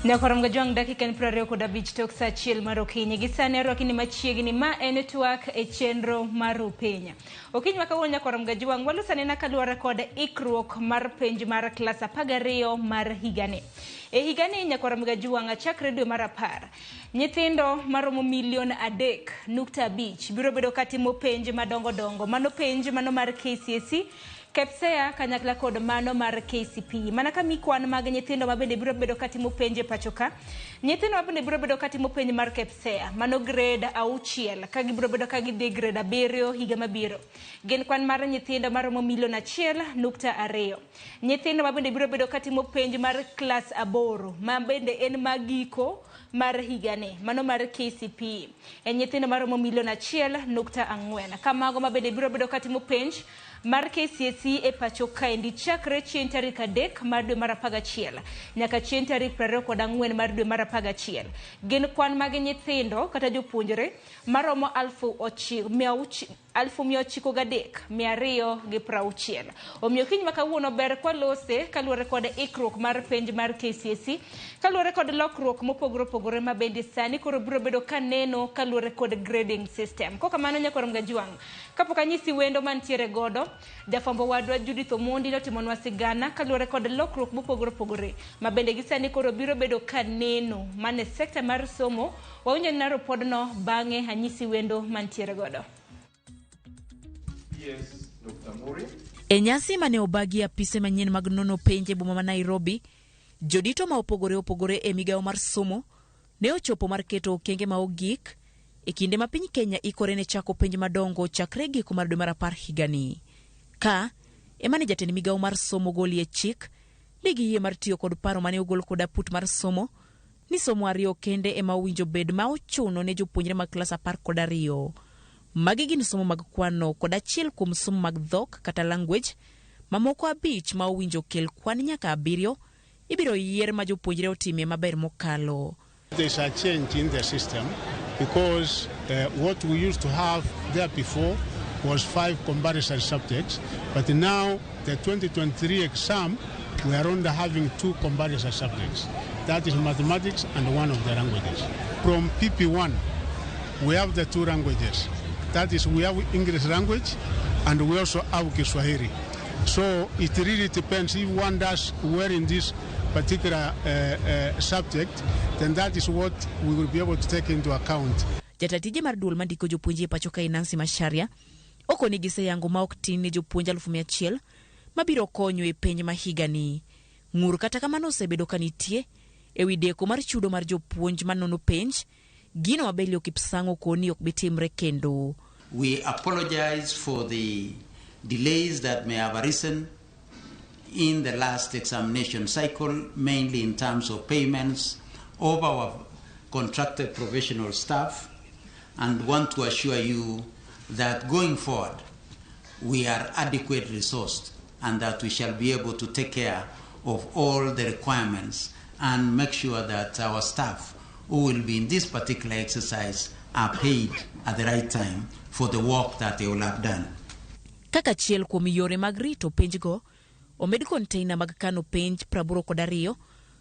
Nyakorom Gajwang' dakika en 25 tok saa 1 mar okinyi. Gi sani arwaki ni machiegni ma en twak e chenro mar Upenya. Okinyi ma kawuono Nyakorom Gajwang' waloso anena kaluwore kod ikruok mar penj mar klas 12 mar higani. E higani Nyakorom Gajwang' chakre dwe mar 10, nyithindo maromo milion 3.5 biro bedo katimo penj madongo dongo. Mano penj mano mar KCSE, KPSEA kanyakla kod mano mar KCPE. Mana kami kwan mag nyithindo ma bende biro bedo katimo penj e pacho ka. Nyithindo ma bende biro bedo katimo penj mar KPSEA, mano grade 6 ka gibiro bedo ka gidhi grade 7 higa mabiro. Gin kwan mar nyithindo maromo milion 1.2. Nyithindo ma bende biro bedo katimo penj mar klas 8 ma bende en magiko mar higani, mano mar KCPE. En nyithindo maromo milion 1.4. Kamago ma bende biro bedo katimo penj mar KCSE e pacho kaendi chakre chieng' tarik 3 mar dwe mar 11 nyaka chieng' tarik 24 mar dwe mar 11. Gin kwan mag nyithindo kata jopuonjre maromo 903,260. Omiyo kiny ma kawuono ber kwalose kaluwore kod ikruok mar penj mar KCSE, kaluwore kod lokruok mopogore opogore ma bende sani koro biro bedo kaneno kaluwore kod grading system. Kokamano Nyakorom Gajwang', kapok anyisi wendo mantiere godo, jafwambo wadwa Judith Omondi notimonwa sigana kaluwore kod lokruok mopogore opogore ma bende gi sani koro biro bedo kaneno mane sekta mar somo. Wawinjo nena ripodno, bang'e anyisi wendo mantiere godo. Yes, Dr. Muri. E nyasi mane obagi apise manyien mag nono penj e boma ma Nairobi, jodito ma opogore opogore e migawo mar somo ne ochopo mar keto okenge ma ogik e kinde ma piny Kenya ikore ne chako penj madongo chakre giko mar dwe mar 10 higani. Ka ema ne jatend migawo mar somo golie chik ni giyie mar tiyo kod paro mane ogol kod aput mar somo ni somo 2 kende ema owinjo bed ma ochuno ne jopuonjre mag klas 12. Magi gin somo mag kwano kod achiel kuom somo mag dhok kata language, mamoko 5 ma owinjo kel kwan nyaka 7 ibiro yier ma jopuonjre otimie maber mokalo. There's a change in the system because what we used to have there before was 5 comparison subjects, but now the 2023 exam we are only having 2 comparison subjects. That is mathematics and one of the languages. From PP1, we have the 2 languages. That is, we have English language and we also have Kiswahili. So it really depends. If one does well in this particular subject, then that is what we will be able to take into account. Jata tije mar duol mandiko jopuonj e pacho kae Nancy Macharia okoni giseyango ma ok tin ne jopuonj 100,000 mabiro konyo e penj ma higani. Ng'ur kata kamano osebedo ka nitie e wi deko mar chudo mar jopuonj manono penj, gino ma Belio Kipsang' okoni ok bi timre kendo. We apologize for the delays that may have arisen in the last examination cycle, mainly in terms of payments of our contracted professional staff, and want to assure you that going forward we are adequately resourced and that we shall be able to take care of all the requirements and make sure that our staff who will be in this particular exercise are paid at the right time for the work that they will have done. Kaka achiel kuom yore mag rito penjgo, omed konteina mag kano penj 82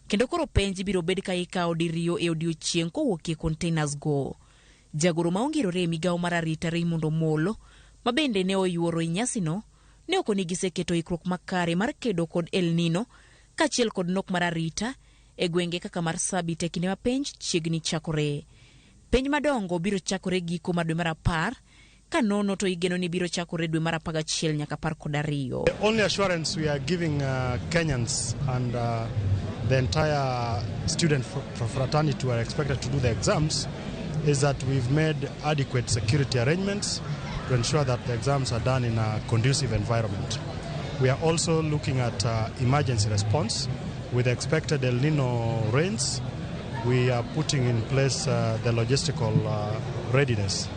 kendo koro penj biro bed ka ikawo diriyo e odiochieng' kowuok e containers go. Jagoro ma ongirore e migawo mar arita Raymond Omolo, ma bende ne oyuoro e nyasino, ne okoni giseketo ikruok makare mar kedo kod El Nino kaachiel kod nok mar arita e gwenge kaka Marsabit e kinde ma penj chiegni chakore. Penj madongo biro chakore giko mar dwe mar 10, ka nono to igeno ni biro chakore dwe mar 11 nyaka 12. The only assurance we are giving Kenyans and the entire student fraternity who are expected to do the exams is that we've made adequate security arrangements to ensure that the exams are done in a conducive environment. We are also looking at emergency response. With expected El Nino rains, we are putting in place the logistical readiness.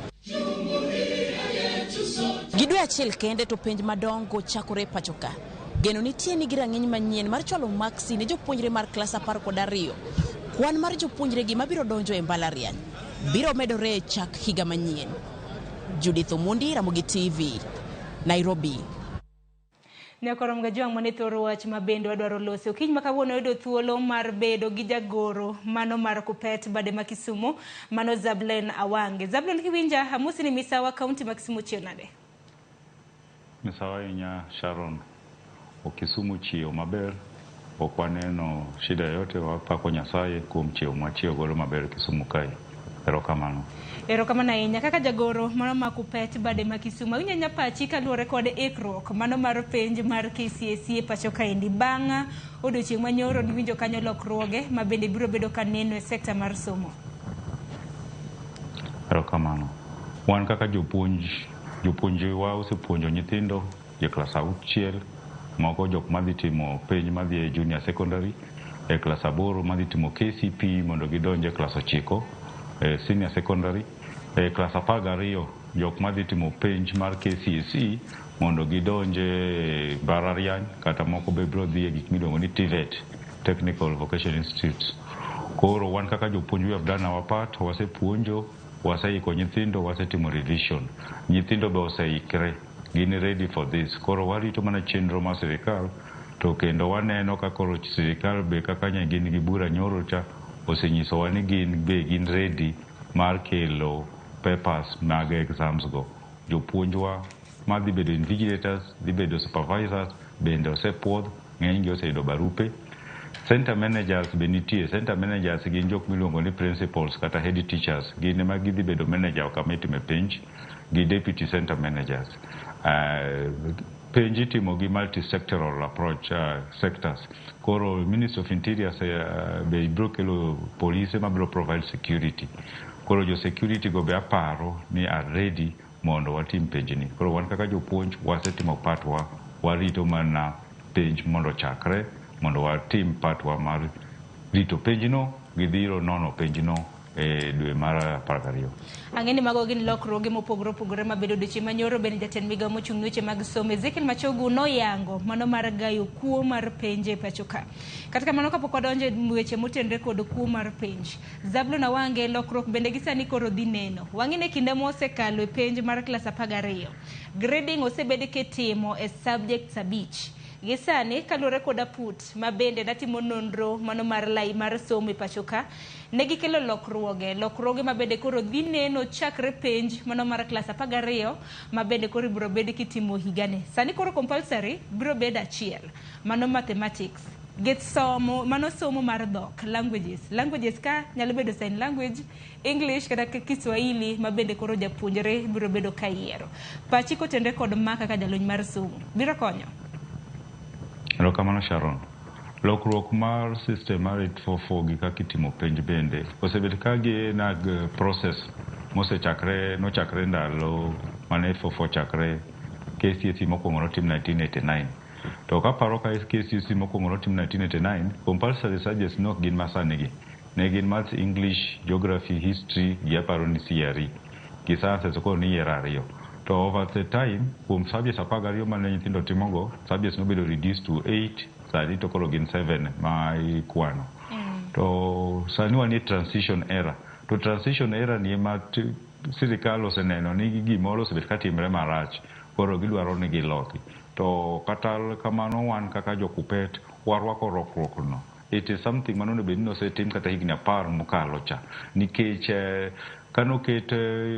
Gi dwe achiel kende to penj madongo chakore e pacho ka. Geno nitie ni gi rang'iny manyien mar chwalo maksi ne jopuonjre mar klas 12. Kwan mar jopuonjre gi mabiro donjo e mbalariany biro medore e chak higa manyien. Judith Omondi, Ramogi TV, Nairobi. Nyakorom Gajwang' mane thoro wach ma bende wadwaro loso. Okinyi ma kawuono yudo thuolo mar bedo gi jagoro mano mar Kuppet bade ma Kisumu, mano Zablon Awange. Zablon kiwinja, amosi ni misawa kaunti ma Kisumu chiew nade? Misawa ahinya Sharon. Kisumu chiew maber, ok waneno shida yoyote, wapako Nyasaye kuom chiew mwachiew godo maber Kisumu kae. Erokamano. Erokamano ahinya. Kaka jagoro mano ma Kuppet bade ma Kisumu, awinjo ahinya pachi kaluwore kod ikruok mano mar penj mar KCSE e pacho kaendi. Bang' odiochieng' manyoro niwinjo kanyo lokruoge ma bende biro bedo ka neno e sekta mar somo. Erokamano. Wan kaka jopuonj, jopuonjewa osepuonjo nyithindo e klas auchiel, moko jok madhi timo penj madhi e junior secondary, e klas aboro madhi timo KCPE mondo gidonj e klas ochiko, e senior secondary, e klas 12 jok madhi timo penj mar KCSE mondo gidonj e mbalariany kata moko be biro dhi e gik miluongo ni TVET, Technical Vocational Institutes. Koro wan kaka jopuonj we have done our part, wasepuonjo, waseiko nyithindo, wasetimo revision. Nyithindo be oseikre, gin ready for this. Koro warito mana chenro mar sirikal to kendo waneno ka koro sirikal be kaka nye gin gi bura nyoro cha osenyisowa ni gin be gin ready mar kelo papers mag exams go. Jopuonjwa madhi bedo invigilators, dhi bedo supervisors bende osepuodh, ng'eny gi oseyudo barupe. Center managers be nitie. Center managers gin jok miluongo ni principals kata head teachers. Gin ema gidhi bedo manager kama itime penj gi deputy center managers. Penj itimo gi multi-sectoral approach sectors. Koro Ministry of Interior be biro kelo polise mabiro provide security. Koro jo security go be aparo ni are ready mondo watim penjni. Koro wan kaka jopuonj wasetimo part wa, warito mana penj mondo ochakre mondo watim part wa mar rito penjno gi dhiro nono penjno e dwe mar 12. Ang'e ni mago gin lokruoge mopogore opogore mabedo odiochieng' manyoro bende jatend migawo mochung' ne weche mag somo Ezekiel Machogu noyango mano mar gayo kuo mar penj e pacho ka. Kata kamano kapok wadonjo e weche motenore kod kuo mar penj, Zablon Awange lokruok bende gi sani koro dhi neno. Wang'e ni kinde mosekalo e penj mar klas 12, grading osebed kitimo e subjects 5. Gi sani kaluwore kod aput ma bende natimo nonro mano mar lai mar somo e pacho ka, ne gikelo lokruoge, lokruoge ma bende koro dhi neno chakre penj mano mar klas 12 ma bende koro ibiro bed kitimo higani. Sani koro compulsory biro bedo achiel, mano mathematics gi somo mano somo mar dhok languages. Languages ka nyalo bedo sign language, English kata Kiswahili ma bende koro japuonjre biro bedo ka yiero. Pachi kotenore kod ma kaka jalony mar somo biro konyo? Erokamano Sharon. Lokruok mar system mar 844 gi kaka itimo penj bende osebet ka gin ag process mosechakre nochakre ndalo mane 844 chakre KCSE mokwongo notim 1989. To kaparo ka KCSE mokwongo notim 1989, compulsory subjects ne ok gin masani gi. Ne gin maths, English, geography, history gi aparo ni CRE. Gi sciences koro niyiero ariyo. To over the time, kuom subjects 12 mane nyithindo timogo, subjects nobedo reduced to 8, sani to koro gin 7 ma ikwano. To sani wan e transition era. To transition era ni ema sirikal oseneno ni gimoro osebet katimre marach, koro gidwaro ni giloki. To kata kamano wan kaka jo Kuppet warwako lokruok no. It is something mane onego bed ni osetim kata higni 10 mokalo cha. Nikech kanoket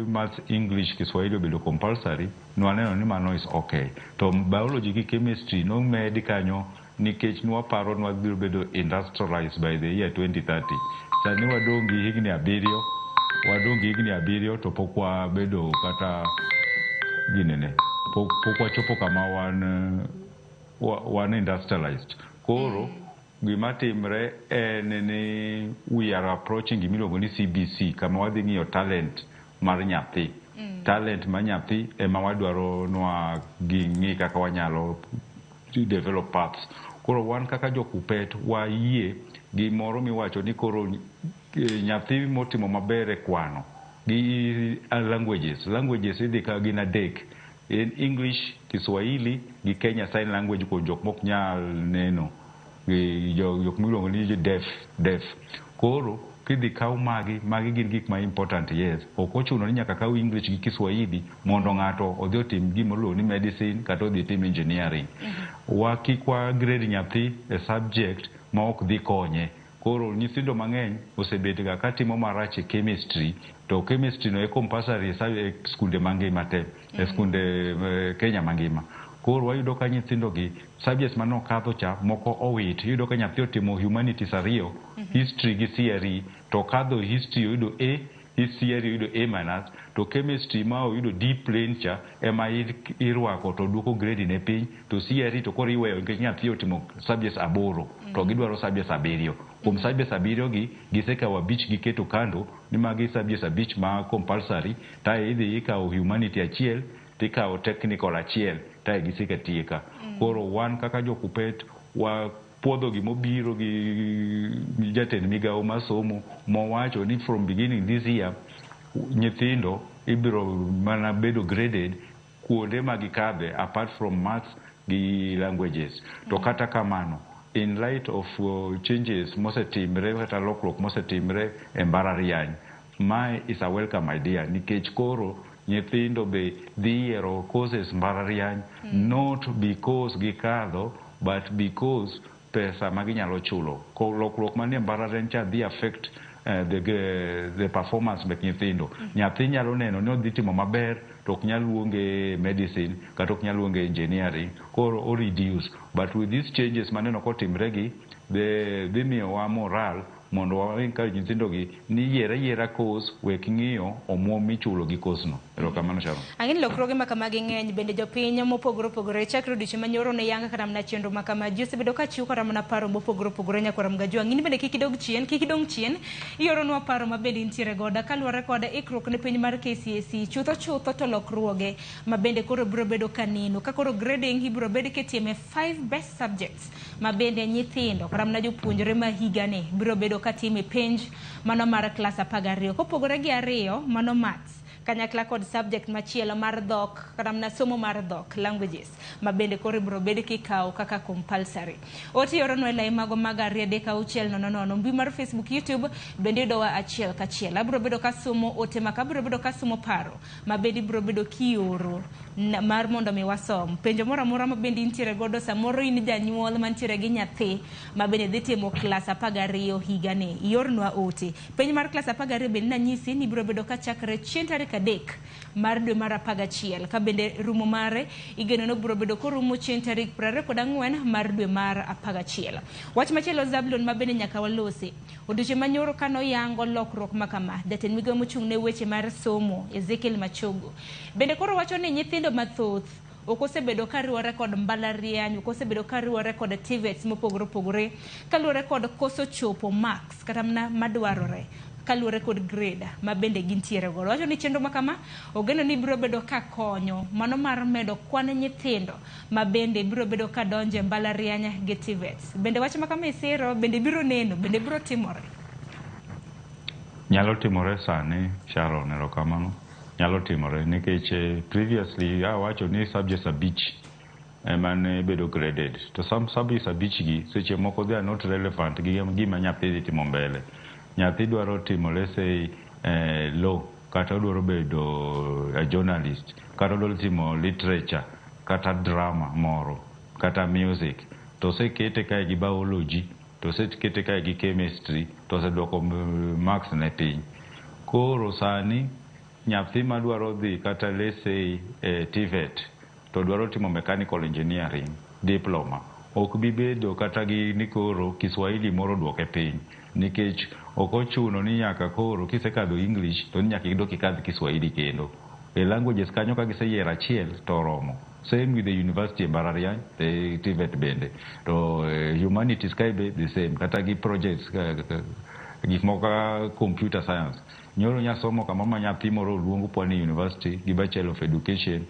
maths, English, Kiswahili obedo compulsory, nwaneno ni mano is okay. To biology gi chemistry nomed kanyo nikech nwaparo ni wadhi bedo industrialized by the year 2030. Sani wadong' gi higni 7, wadong' gi higni 7 to pok wabedo kata ginene, pok wachopo kama wan industrialized. Koro gima timre en ni we are approaching gimiluongo ni CBC, kama wadhi ng'iyo talent mar nyathi. Talent mar nyathi ema wadwaro nwa ging'i kaka wanyalo develop paths. Koro wan kaka jo Kuppet wayie gimoro miwacho ni koro nyathi motimo maber e kwano gi languages. Languages idhi ka gin adek. En English, Kiswahili gi Kenya Sign Language kuom jok mok nyal neno. Gi jok miluongo ni deaf. Koro kidhi kaw magi, magi gin gik ma important, yes. Ok ochuno ni nyaka kaw English gi Kiswahili mondo ng'ato odhi otim gima iluongo ni medicine kata odhi otim engineering. Kik wa grade nyathi e subject ma ok dhi konye. Koro nyithindo mang'eny osebet ga katimo marach e chemistry, to chemistry no e compulsory e skunde mangima te, e skunde Kenya mangima. Koro wayudo ka nyithindo gi subjects manokadho cha moko owit. Iyudo ka nyathi otimo humanities ariyo, history gi CRE, to okadho history oyudo A, CRE oyudo A minus, to chemistry ma oyudo D plain cha ema irwako to duoko grade ne piny, to CRE to koro iweyo nikech nyathi otimo subjects 8 to gidwaro subjects 7. Kuom subjects 7 gi, gisekawo 5 giketo kando ni magi subjects 5 ma compulsory, ta idhi ikawo humanity 1 tikawo technical 1 ta gisekatieka. Koro wan kaka jo KUPPET wa puodho gimobiro gi jatend migawo mar somo mowacho ni from beginning this year nyithindo ibiro mana bedo graded kuonde ma gikadhe apart from maths gi languages. To kata kamano, in light of changes mosetimre kata lokruok mosetimre e mbalariany, mae is a welcome idea nikech koro nyithindo be dhi yiero courses mbalariany not because gikadho but because pesa ma ginyalo chulo. Lokruok manie mbalariany cha dhi affect the performance mek nyithindo. Nyathi nyalo neno ni odhi timo maber to ok nyal luonge medicine kata ok nyal luonge engineering, koro o reduce. But with these changes maneno kotimre gi, dhi miyowa moral mondo wa encourage nyithindo gi ni yier ayiera course wek ng'iyo omuom michulo gi course no. Erokamano Sharon. Ang'e ni lokruoge ma kamagi ng'eny bende jopiny mopogore opogore chakre odiochieng' manyoro ne yanga kata mana chenro ma kama ji osebedo ka chiwo kata mana paro mopogore opogore nyakwar Mgajwang'. In bende kik idog chien, kik idong' chien, ioronwa paro ma bende intiere godo kaluwore kod ikruok ne penj mar KCSE chutho chutho to lokruoge ma bende koro biro bedo ka neno ka koro grading ibiro bed kitime 5 best subjects ma bende nyithindo kata mana jopuonjre ma higani biro bedo katime penj mano mar klas 12 kopogore gi 2 mano maths kanyakla kod subject machielo mar dhok kata mana somo mar dhok languages ma bende koro ibiro bed kikawo kaka compulsory. Ote ioronwa e lai mago mag 2 3 6 0 0 mbui mar Facebook, YouTube bende yudowa achiel kachiel. Abiro bedo kasomo ote maka, abiro bedo kasomo paro ma bende ibiro bedo kioro mar mondo mi wasom. Penjo moro amora ma bende intiere godo, samoro in janyuol mantiere gi nyathi ma bende dhi timo klas 12 higani, iornwa ote. Penj mar klas 12 bende nanyisi ni ibiro bedo kachakre chieng' tarik 3 mar dwe mar 11 ka bende rumo mare igeno ni obiro bedo korumo chieng' tarik 24 mar dwe mar 11. Wach machielo Zablon ma bende nyaka walosi. Odiochieng' manyoro kanoyango lokruok ma kama, jatend migawo mochung' ne weche mar somo Ezekiel Machogo bende koro wacho ni nyithindo mathoth ok osebedo kariwore kod mbalariany, ok osebedo kariwore kod TVETs mopogore opogore kaluwore kod koso chopo marks kata mana madwarore kaluwore kod grade ma bende gintiere godo. Wacho ni chenro ma kama ogeno ni biro bedo ka konyo mano mar medo kwan nyithindo ma bende biro bedo ka donjo e mbalariany gi TVETs. Bende wach ma kama isiro, bende biro neno, bende biro timore? Nyalo timore sani, Sharon, erokamano. Nyalo timore nikech previously awacho ni subjects 5 ema ne bedo graded. To some subjects 5 gi seche moko they are not relevant gi gima nyathi dhi timo mbele. Nyathi dwaro timo let's say law, kata odwaro bedo a journalist, kata odwaro timo literature, kata drama moro, kata music. To osekete kae gi biology, to osekete kae gi chemistry, to osedwoko marks ne piny. Koro sani nyathi madwaro dhi kata let's say TVET to dwaro timo mechanical engineering diploma, ok bi bedo kata gi ni koro Kiswahili moro duoke piny, nikech ok ochuno ni nyaka koro kisekadho English to ni nyaka idok ikadh Kiswahili kendo. E languages kanyo ka giseyiero achiel to oromo. Same with the university e mbalariany, e TVET bende. To humanities kae be the same, kata gi projects gik moko kaka computer science. Nyoro nyasomo kama ma nyathi moro oluong Pwani University gi Bachelor of Education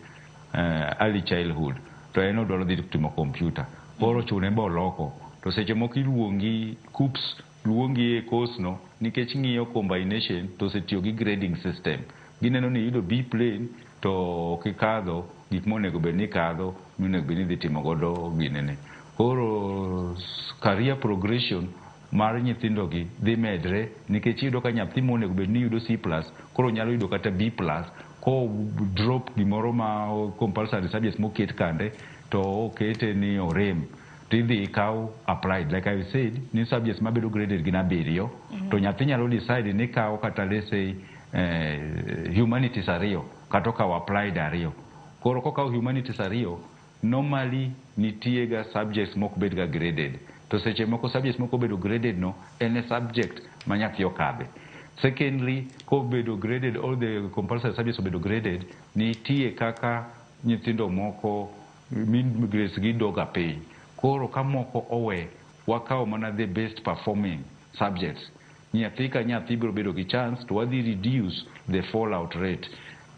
early childhood, to en odwaro dhi timo computer. Koro chune bo oloko. To seche moko iluongi KUCCPS luongi e course no nikech ng'iyo combination to osetiyo gi grading system. Gineno ni iyudo B plain to ok ikadho gik monego bed ni ikadho monego bed ni idhi timo godo ginene. Koro career progression mar nyithindo gi dhi medre nikech iyudo ka nyathi monego bed ni yudo C plus koro nyalo yudo kata B plus ko drop gimoro ma compulsory subjects moket kande to okete ni orem tidhi ikaw applied. Like I said, ni subjects mabedo graded gin 7. To nyathi nyalo decide ni kaw kata, let's say, humanities 2 kata okaw applied 2. Koro kokaw humanities 2, normally nitie ga subjects mok bed ga graded, to seche moko subjects mok obedo graded no en e subject ma nyathi okadhe. Secondly, kobedo graded, all the compulsory subjects obedo graded, nitie kaka nyithindo moko mean grades gi doga piny. Koro ka moko owe, wakawo mana the best performing subjects. Nyathi ka nyathi biro bedo gi chance to wadhi reduce the fallout rate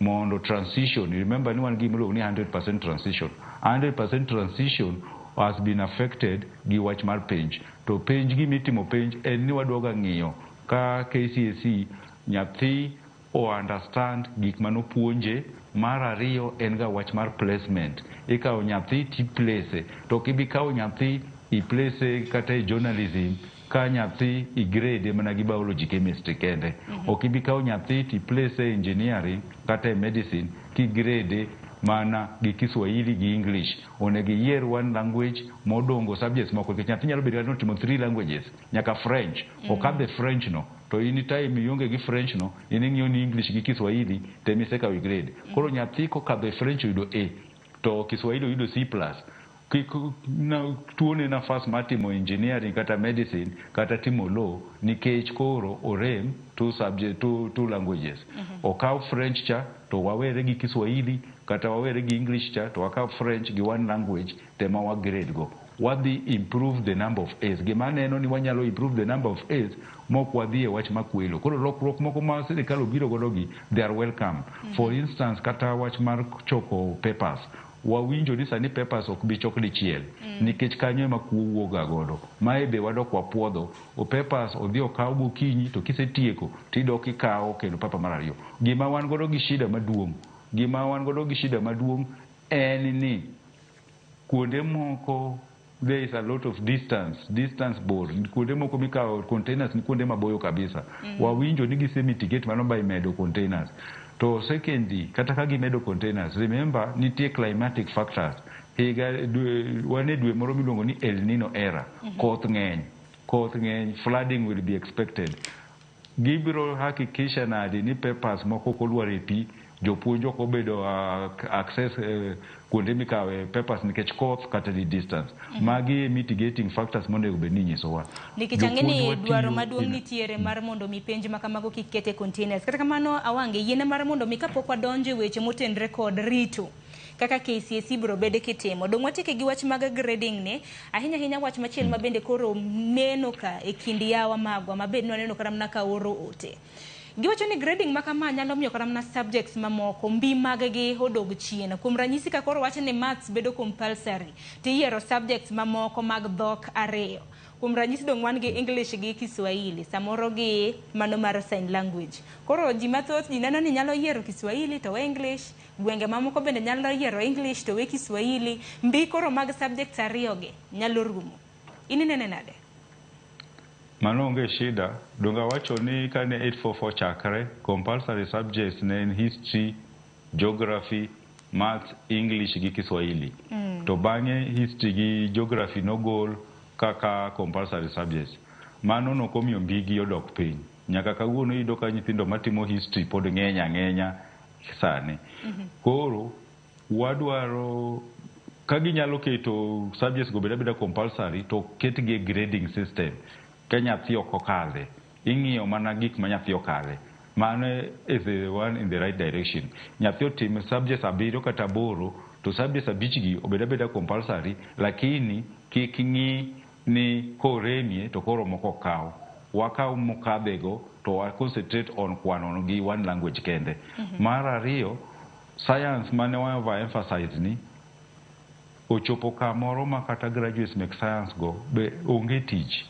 mondo transition. Remember ni wan gi gimiluongo ni 100% transition. 100% transition has been affected gi wach mar penj. To penj, gimitimo penj en ni wadwoga ng'iyo ka KCSE nyathi o understand gik manopuonje. Mar ariyo en ga wach mar placement. Ikawo nyathi tiplace, to ok ibi kawo nyathi iplace kata e journalism ka nyathi igrade mana gi biology, chemistry kende. Ok ibi kawo nyathi tiplace e engineering kata e medicine kigrade mana gi Kiswahili gi English. Onego iyier one language modongo subjects moko, nikech nyathi nyalo bedo kata notimo three languages nyaka French. Okadhe French no, to in time ionge gi French no, in ing'iyo ni English gi Kiswahili temisekawo grade. Koro nyathi kokadho e French oyudo A to Kiswahili oyudo C plus, kik na, tuone nafas mar timo engineering kata medicine kata timo law, nikech koro orem two subject, two languages. Okaw French cha to wawere gi Kiswahili, kata wawere gi English cha to wakaw French gi one language tema wa grade go. Wadhi improve the number of A's. Gima aneno ni wanyalo improve the number of A's mok wadhi e wach makwelo. Koro lokruok moko ma sirikal obiro godo gi, they are welcome. For instance, kata wach mar choko papers, wawinjo ni sani papers ok bi chok dichiel, nikech kanyo ema kuo wuoga godo. Mae be wadok wapuodho o papers odhi okaw gokinyi, to kisetieko tidok ikawo kendo paper mar ariyo. Gima wan godo gi shida maduong', gima wan godo gi shida maduong' en ni kuonde moko there is a lot of distance. Distance bor. Kuonde moko mikawo containers ni kuonde maboyo kabisa. Wawinjo ni gise mitigate mano by medo containers. To secondly, kata ka gimedo containers, remember nitie climatic factors. Higa dwe, wan e dwe moro miluongo ni El Nino era. Koth ng'eny, koth ng'eny, flooding will be expected. Gibiro hakikisha nadi ni papers moko ok olwar e pi, jopuonj ok obedo access kuonde mikawe papers nikech koth kata di distance? Magi e mitigating factors monego bed ni inyisowa. Nikech ang'e ni Jopuonjwa dwaro tiyo maduong' nitiere mar mondo mi penj ma kamago kik ket e containers. Kata kamano, Awange, yiene mar mondo mi kapok wadonjo e weche motenre kod rito kaka KCSE biro bede kitimo. Dong' watieke gi wach mag grading ni, ahinya ahinya wach machielo ma bende koro neno ka e kind yawa magwa ma bed ni waneno kata mana ka oro ote. Giwacho ni grading ma kama nyalo miyo kata mana subjects mamoko mbi mag-gi odog chien. Kuom ranyisi, ka koro wach ni maths bedo compulsory, tiyiero subjects mamoko mag dhok ariyo. Kuom ranyisi, dong' wan gi English gi Kiswahili, samoro gi mano mar sign language. Koro ji mathoth ji neno ni nyalo yiero Kiswahili to we English, gwenge mamoko bende nyalo yiero English to we Kiswahili. Mbi koro mag subjects ariyo gi nyalo rumo. In inene nade? Mano onge shida. Donge awacho ni kane 844 chakre, compulsory subjects ne en history, geography, maths, English gi Kiswahili. To bang'e history gi geography nogol kaka compulsory subjects. Mano nokomiyo mbigi odok piny. Nyaka kawuono iyudo ka nyithindo matimo history pod ng'eny ang'enya sani. Koro wadwaro ka ginyalo keto subjects go bed abeda compulsory to ketgi e grading system. Ka nyathi ok okadhe, ing'iyo mana gik ma nyathi okadhe. Mano is the one in the right direction. Nyathi otim subjects 7 kata 8, to subjects 5 gi obed abeda compulsory, lakini kik ng'i ni koremie to koro moko ok kaw. Wakaw mokadhego to wa concentrate on kwano gi one language kende. Mar ariyo, science mane wa overemphasize ni ochopo kamoro ma kata graduates mek science go be onge tich.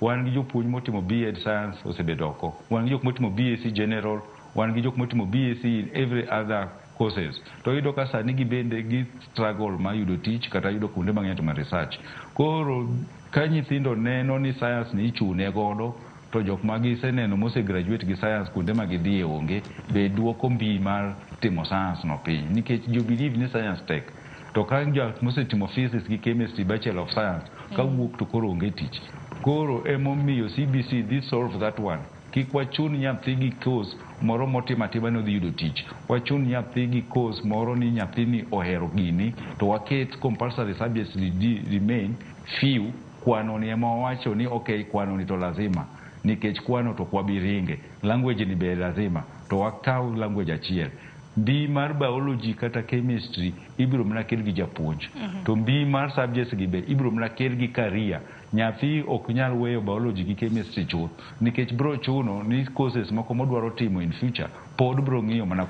Wan gi jopuonj motimo B.Ed science osebedo oko. Wan gi jok motimo BSc general, wan gi jok motimo BSc in every other courses. To iyudo ka sani gibende gi struggle mar yudo tich kata yudo kuonde mang'eny timo research. Koro ka nyithindo neno ni science ni ichune godo, to jok ma giseneno mose graduate gi science kuonde ma gidhiye onge, be duoko mbi mar timo science no piny. Nikech jo believe ni science tek. To ka jok mosetimo physics gi chemistry, Bachelor of Science, kawuok to koro onge tich. Koro emomiyo CBC dhi solve that one. Kik wachun nyathi gi course moro motimo atima ni odhi yudo tich. Wachun nyathi gi course moro ni nyathini ohero gini, to waket compulsory subjects remain few. Kwano ni ema wawacho ni okay, kwano ni to lazima, nikech kwano to ok wabi ringe. Language ni be lazima, to wakaw language achiel. Mbi mar biology kata chemistry ibiro mana kel gi japuonj. To mbi mar subjects gi be ibiro mana kel gi career. Nyathi ok nyal weyo biology gi chemistry chuth, nikech bro chuno ni courses moko modwaro timo in future pod bro ng'iyo mana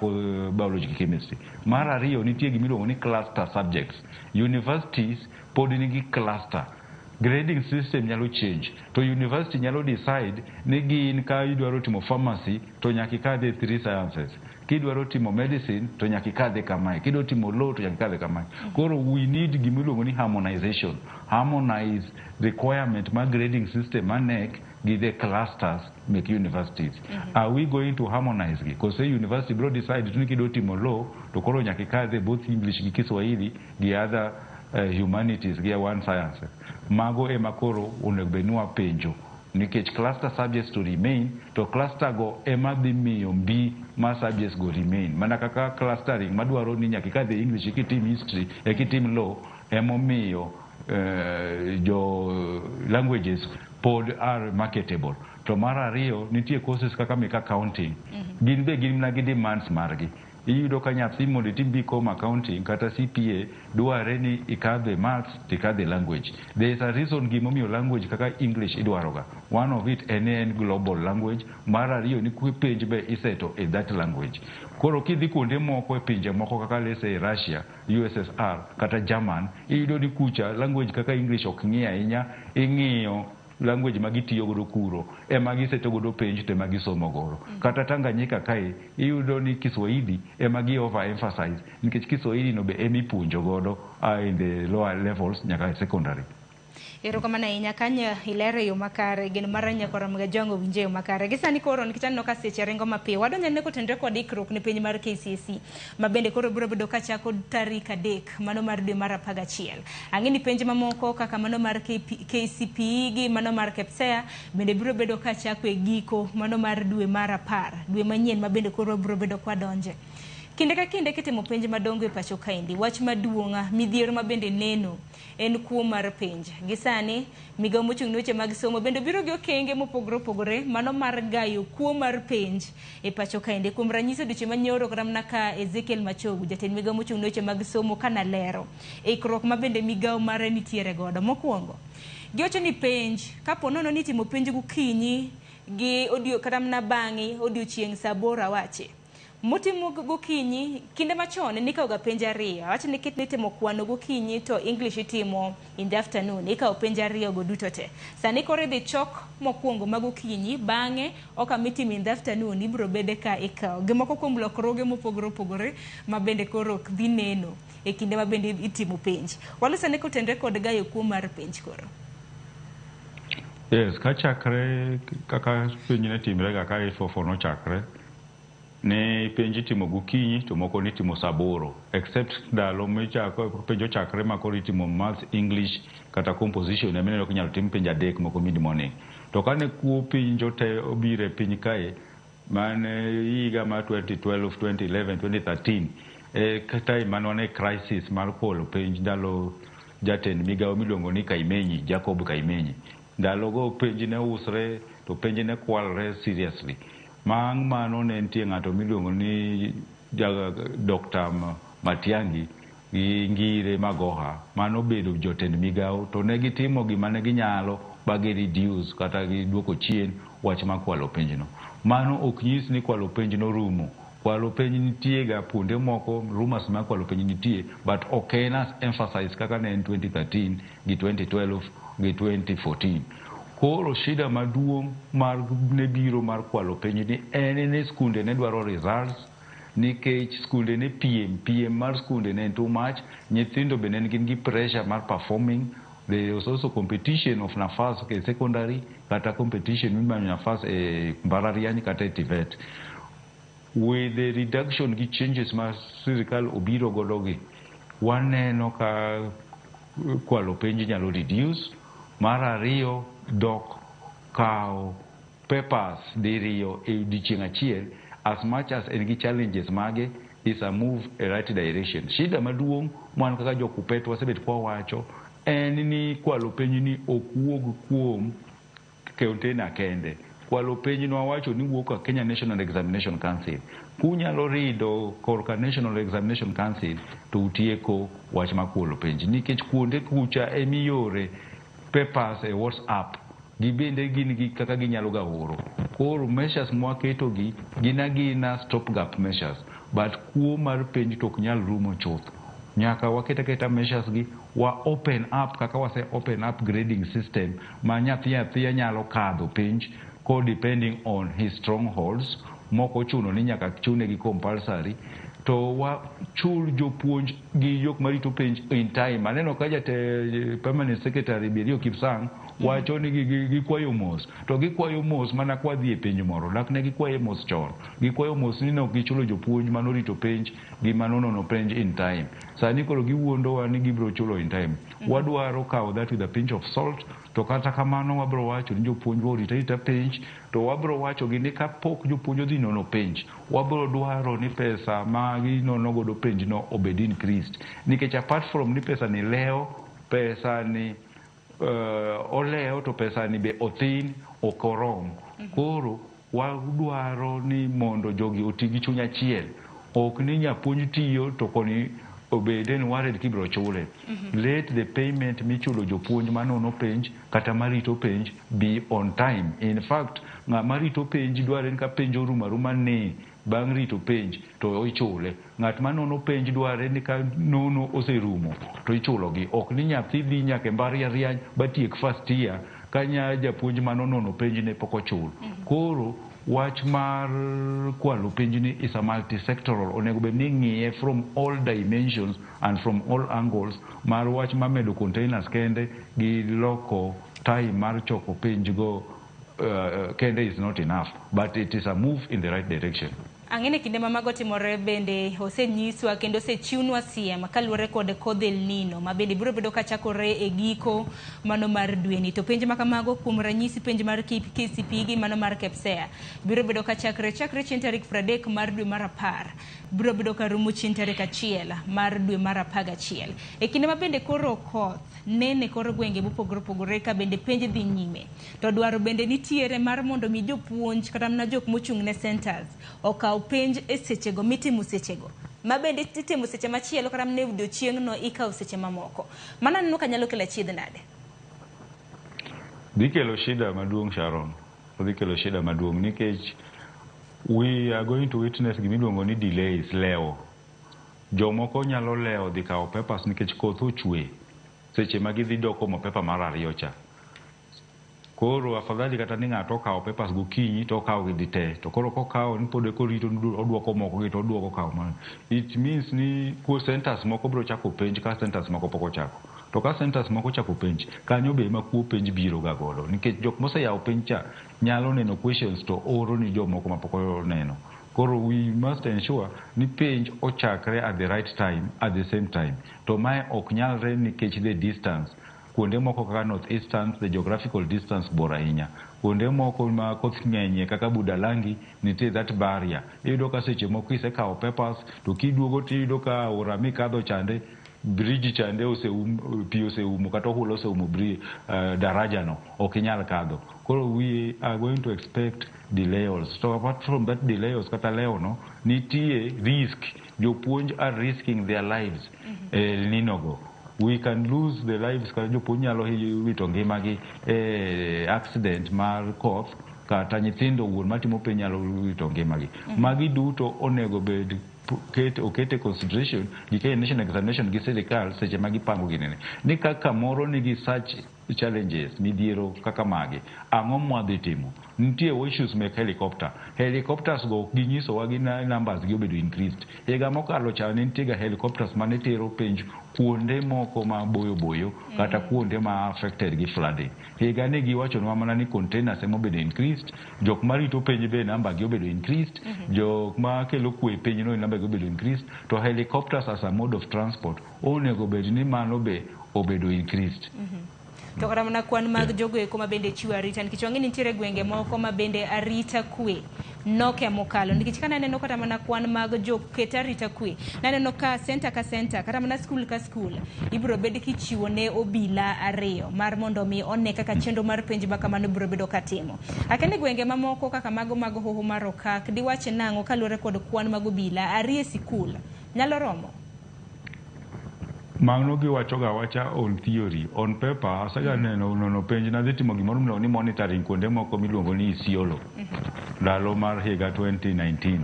biology gi chemistry. Mar ariyo, nitie gimiluongo ni cluster subjects. Universities pod nigi cluster. Grading system nyalo change, to university nyalo decide ni gin ka idwaro timo pharmacy to nyaka ikadhe three sciences, kidwaro timo medicine to nyaka ikadhe kamae, kidwaro timo law to nyaka ikadhe kamae. Koro we need gimiluongo ni harmonization, harmonize requirement mar grading system mar KNEC gi the clusters mek universities. Are we going to harmonize gi, kose university bro decide ni kidwa timo law to koro nyaka ikadhe both English gi Kiswahili gi other humanities gi one science? Mago ema koro onego bed ni wapenjo, nikech cluster subjects to remain, to cluster go ema dhi miyo mbi mar subjects go remain, mana kaka clustering madwaro ni nyaka ikadhe English kitim history ekitim law. Emomiyo jo languages pod are marketable. To mar ariyo, nitie courses kaka mek accounting. Gin be gin mana gi demands margi. Iyudo ka nyathi mondo itim BCom accounting kata CPA dware ni ikadhe maths to ikadhe language. There is a reason gimomiyo language kaka English idwaroga. One of it en global language. Mar ariyo ni penj be iseto e that language. Koro kidhi kuonde moko e pinje moko kaka, let's say, Russia, USSR kata German, iyudo ni kucha language kaka English ok ng'i ahinya, ing'iyo language ma gitiyo godo kuro ema giseto godo penj to ema gisomo godo. Kata Tanganyika kae iyudo ni Kiswahili ema gi over emphasize, nikech Kiswahili no be ema ipuonjo godo in the lower levels nyaka e secondary. Erokamano ahinya kanya ilero e yo makare geno mar nyakwara Mgajwango winjo e yo makare. Gi sani koro, nikech aneno ka seche ringo mapiyo, wadonjo ane kotenore kod ikruok ne penj mar KCSE ma bende koro biro bedo kachako tarik 3 mano mar dwe mar 11. Ang'e ni penj mamoko kaka mano mar KP, KCPE gi mano mar KPSEA bende biro bedo kachako e giko mano mar dwe mar 10, dwe manyien ma bende koro biro bedo kwadonje. Kinde ka kinde kitimo penj madongo e pacho kaendi, wach maduong' midhiero ma bende neno en kuo mar penj. Gi sani, migawo mochung' ne weche mag somo bende biro gi okenge mopogore opogore mano mar gayo kuo mar penj e pacho kaendi. Kuom ranyisi, odiochieng' manyoro kata mana ka Ezekiel Machogu, jatend migawo mochung' ne weche mag somo, kanalero ikruok ma bende migawo mare nitiere godo. Mokwongo, giwacho ni penj kapo nono ni itimo penj gokinyi gi odio kata mana bang'e odiochieng' saa 8, awache motimo gokinyi. Kinde machon nikawo ga penj ariyo. Awach ni ket nitimo kwano gokinyi to English itimo in the afternoon, ikawo penj ariyo go duto te. Sani koro idhi chok mokwongo ma gokinyi, bang'e oka mitimo in the afternoon ibiro bede ka ikawo. Gimoko kuom lokruoge mopogore opogore ma bende koro ok dhi neno e kinde ma bende itimo penj. Walosane kotenre kod gayo kuo mar penj koro. Yes, kachakre kaka penj ne timre ga ka 844 nochakre, ne penj itimo gokinyi to moko nitimo saa 8, except ndalo michako penj ochakre ma koro itimo maths, English kata composition ema ineno kinyalo tim penj adek moko mid morning. To kane kuo penj te obiro e piny kae mane higa mar 2012, 2011, 2013, e time mane wan e crisis mar kwalo penj ndalo jatend migawo miluongo ni Kaimenyi, Jacob Kaimenyi. Ndalogo penj ne usre to penj ne kwalre seriously. Bang' mano ne nitie ng'ato miluongo ni Dr. Matiang'i gi Ngire Magoha manobedo jotend migawo, to ne gitimo gima ne ginyalo ba gi reduce kata giduoko chien wach mar kwalo penjno. Mano ok nyis ni kwalo penj norumo. Kwalo penj nitie ga kuonde moko, rumors mar kwalo penj nitie, but ok en as emphasize kaka ne en 2013 gi 2012 gi 2014. Koro shida maduong' mar ne biro mar kwalo penj ni en ni skunde ne dwaro results, nikech skunde ne piem piem mar skunde ne en too much. Nyithindo be ne gin gi pressure mar performing. There was also competition of nafas e secondary kata competition mimanyo nafas e mbalariany kata e TVET. With the reduction gi changes ma sirikal obiro godo gi Waneno ka kwalo penj nyalo reduce. Mar ariyo, dok kawo papers diriyo e odiochieng' achiel, as much as en gi challenges mage, is a move e right direction. Shida maduong' mwan kaka jo KUPPET wasebet kwawacho en ni kwalo penj ni ok wuog kuom container kende. Kwalo penj nwawacho ni wuok ka Kenya National Examination Council. Kunyalo rido korka National Examination Council to utieko wach mar kwalo penj, nikech kuonde kucha emiyore papers e WhatsApp, gibende gin gi kaka ginyalo ga oro. Koro measures mwaketo gi gin agina stop gap measures, but kuo mar penj to ok nyal rumo chuth. Nyaka waket aketa measures gi, wa open up kaka wase open up grading system ma nyathi athiya nyalo kadho penj ko depending on his strongholds, mok ochuno ni nyaka chune gi compulsory. To wachul jopuonj gi jok marito penj in time. Aneno ka jate permanent secretary Belio Kipsang wacho ni gikwayo mos, to gikwayo mos mana kwa dhi e penj moro dak ne gikwaye mos chon. Gikwayo mos ni ne ok gichulo jopuonj manorito penj gi manonono penj in time. Sani koro giwuondowa ni gibiro chulo in time. Wadwaro kawo that with a pinch of salt. To kata kamano, wabiro wacho ni jopuonj orit arita penj, to wabiro wacho gi ni kapok jopuonj odhi nono penj, wabiro dwaro ni pesa ma ginono godo penj no obed increased, nikech apart from ni pesa ni lewo, pesa ni olewo, to pesa ni be othin, ok orom. Koro wadwaro ni mondo jogi oti gi chuny achiel, ok ni nyapuonj tiyo to koni obede ni worried kibiro chule. Let the payment michulo jopuonj manono penj kata marito penj be on time. In fact, ng'ama rito penj dware ni ka penj orumo aruma ni bang' rito penj to ichule. Ng'at manono penj dware ni ka nono oserumo to ichulogi, ok ni nyathi dhi nyaka e mbalariany batiek first year ka nya japuonj manonono penj ne pok ochul. Koro wach mar kwalo penj ni is a multisectoral, onego bed ni ing'iye from all dimensions and from all angles. Mar wach mamedo containers kende gi loko time mar choko penj go kende is not enough, but it is a move in the right direction. Ang'e ni kinde ma mago timore bende osenyiswa kendo osechiwnwa siem kaluwore kod kodh El Nino ma bende biro bedo kachakore e giko mano mar dweni. To penj ma kamago, kuom ranyisi penj mar KCPE gi mano mar KPSEA, biro bedo kachakre chakre chieng' tarik 30 mar dwe mar 10, biro bedo karumo chieng' tarik 1 mar dwe mar 11. E kinde ma bende koro koth nene kor gwenge mopogore opogore ka bende penj dhi nyime. To dwaro bende nitiere mar mondo mi jopuonj kata mana jok mochung' ne centers okaw penj e sechego mitimo sechego ma bende itimo seche machielo, kata mana e odiochieng'no ikawo seche mamoko. Mano aneno ka nyalo kelo achiedh nade. Dhi kelo shida maduong', Sharon. Odhi kelo shida maduong' nikech we are going to witness gimiluongo ni delays, lewo. Jomoko nyalo lewo dhi kawo papers nikech koth ochwe seche ma gidhi dok omo paper mar ariyo cha. Koro afadhali kata ni ng'ato okawo papers gokinyi to okawo gi te, to koro kokawo ni pod korito oduoko moko gi to oduoko kawo mano. It means ni kuo centers moko biro chako penj ka centers moko pok ochako. To ka centers moko ochako penj, kanyo be ema kuo penj biro ga godo, nikech jok moseyawo penj cha nyalo neno questions to oro ni jomoko mapok oneno. Koro we must ensure ni penj ochakre at the right time, at the same time. To mae ok nyalre nikech the distance. Kuonde moko kaka North Eastern, the geographical distance bor ahinya. Kuonde moko ma koth ng'enyie kaka Budalangi, nitie that barrier. Iyudo ka seche moko isekawo papers to kiduogo tiyudo ka aora mikadho chande, bridge chande oseum, pi oseumo kata ohula oseumo daraja no, ok inyal kadho. Koro we are going to expect delays. So apart from that delays kata lewo no, nitie risk. Jopuonj are risking their lives El Nino go. We can lose the lives, kata jopuonj nyalo wito ngimagi e accident mar koth, kata nyithindo wuon matimo penj nyalo wito ngimagi. Magi duto onego bed oket e consideration gi Kenya National Examination gi sirikal seche ma gipango ginene. Ni ka kamoro nigi such challenges, midhiero kaka magi, ang'o mwadhi timo? Nitie issues mek helicopter. Helicopters go ginyisowa gi numbers gi obedo increased. Higa mokalo cha ne nitie ga helicopters mane tero penj kuonde moko maboyo boyo kata kuonde ma affected gi flooding. Higa ni giwachonwa mana ni containers ema obedo increased, jok marito penj be namba gi obedo increased, jok ma kelo kwe e piny no namba gi obedo increased, to helicopters as a mode of transport onego bed ni mano be obedo increased. To kata mana kwan mag jogo eko ma bende chiwo arita, nikech wang'e ni nitiere gwenge moko ma bende arita kwe noke mokalo, nikech ka naneno kata mana kwan mag joket arita kwe, naneno ka center ka center, kata mana skul ka skul, ibiro bed kichiwo ne obila 2 mar mondo mi one kaka chenro mar penj ma kamano biro bedo katimo. Akende gwenge mamoko kaka mago mag Hoho mar Okak, diwach nang'o kaluwore kod kwan mag obila 2 e sikul nyalo romo? Mano giwachoga awacha on theory. On paper, asega neno nono penj, nadhi timo gimoro miluongo ni monitoring kuonde moko miluongo ni Isiolo ndalo mar higa 2019.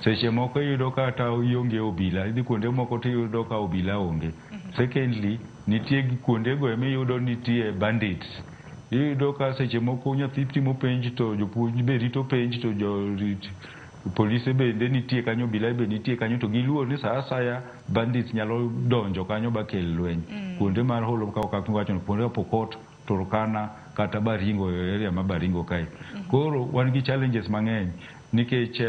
Seche moko iyudo kata ionge obila, idhi kuonde moko tiyudo ka obila onge. Secondly, nitie kuondego emiyudo nitie bandits. Iyudo ka seche moko nyathi timo penj to jopuonj be rito penj to jorit polise bende nitie kanyo, obila be nitie kanyo, to giluor ni sa asaya bandits nyalo donjo kanyo ba kel lweny. Kuonde mar Holo kaka wacho, kuonde Pokot, Turkana kata Baringo, area ma Baringo kae. Koro wan gi challenges mang'eny nikech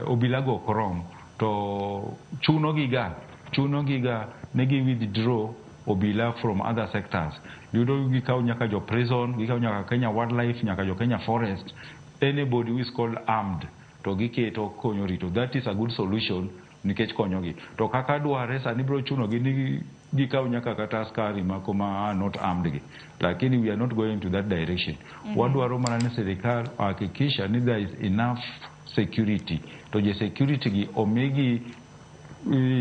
obila go ok rom, to chuno giga ne gi withdraw obila from other sectors. Yudo gikaw nyaka jo prison, gikaw nyaka Kenya Wildlife, nyaka jo Kenya Forest, anybody who is called armed to giketo konyo rito. That is a good solution nikech konyogi. To kaka dware sani biro chunogi ni gikaw nyaka kata askari mako ma are not armed gi. Lakini we are not going to that direction. Wadwaro mana ni sirikal hakikisha ni there is enough security. To je security gi omigi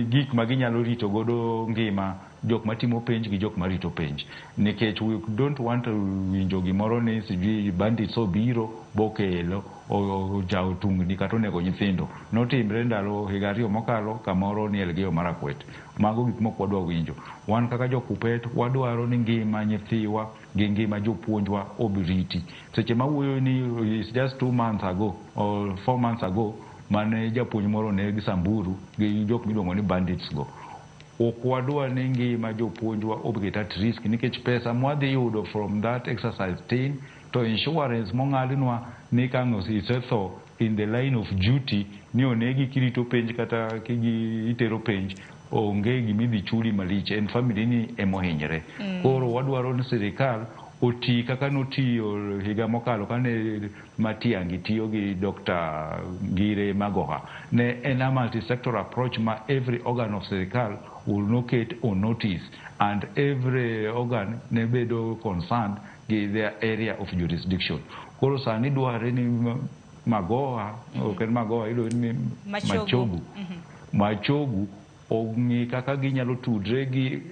gik ma ginyalo rito godo ngima jok matimo penj gi jok marito penj, nikech we don't want to winjo gimoro ni sijui bandits obiro bokelo ojawo tungni kata onego nyithindo. Notimre ndalo higa 2 mokalo kamoro ni Elgeyo Marakwet. Mago gik mok wadwa winjo. Wan kaka jo Kuppet wadwaro ni ngima nyithiwa gi ngima jopuonjwa obriti. Seche mawuoyo ni is just 2 months ago or 4 months ago mane japuonj moro oneg Samburu gi jok miluongo ni bandits go. Ok wadwa ni ngima jopuonjwa obet at risk nikech pesa mwadhi yudo from that exercise tin, to insurance mong'adnwa ni ka ang' isetho in the line of duty ni onegi kirito penj kata itero penj, onge gimidhi chuli malich, en family ni emohinyre. Koro wadwaro ni sirikal oti kaka notiyo higa mokalo kane Matiang'i tiyo gi Dr. Ngire Magoha. Ne en a multi-sector approach ma every organ of sirikal will noket on notice and every organ ne bedo concerned gi their area of jurisdiction. Koro sani dware ni Magoha, ok en Magoha, iluongo ni Machogu. Machogu ong'i kaka ginyalo tudre gi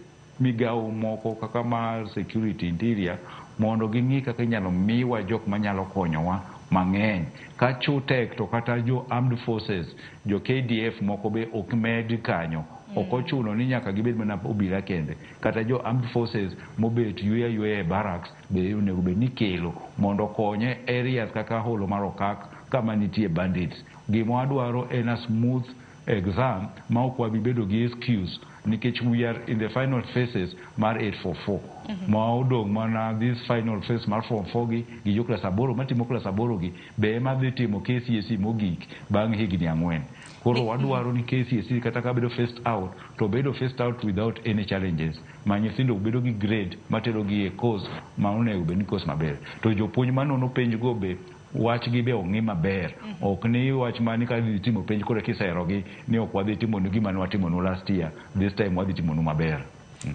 migawo moko kaka mar security interior mondo ging'i kaka inyalo miwa jok manyalo konyowa mang'eny. Ka chutek to kata jo armed forces, jo KDF moko be ok med kanyo. Ok ochuno ni nyaka gibed mana obila kende. Kata jo armed forces mobet yweyo ayweya e barracks be onego bed ni kelo mondo okonye areas kaka Holo mar Okak kama nitie bandits. Gima wadwaro en a smooth exam ma ok wabi bedo gi excuse nikech we are in the final phases mar 844. Ma odong' mana this final phase mar form 4 gi jo klas 8 matimo klas 8 gi be ema dhi timo KCSE mogik bang' higni 4. Koro wadwaro ni KCSE kata ka bedo phased out to bedo phased out without any challenges ma nyithindo bedo gi grade matero gi e course ma onego bed ni course maber. To jopuonj manono penj go be wach gi be ong'i maber. Ok ni wach mani ka dhi timo penj koro kiserogi ni ok wadhi timonu gima ne watimonu last year, this time wadhi timonu maber.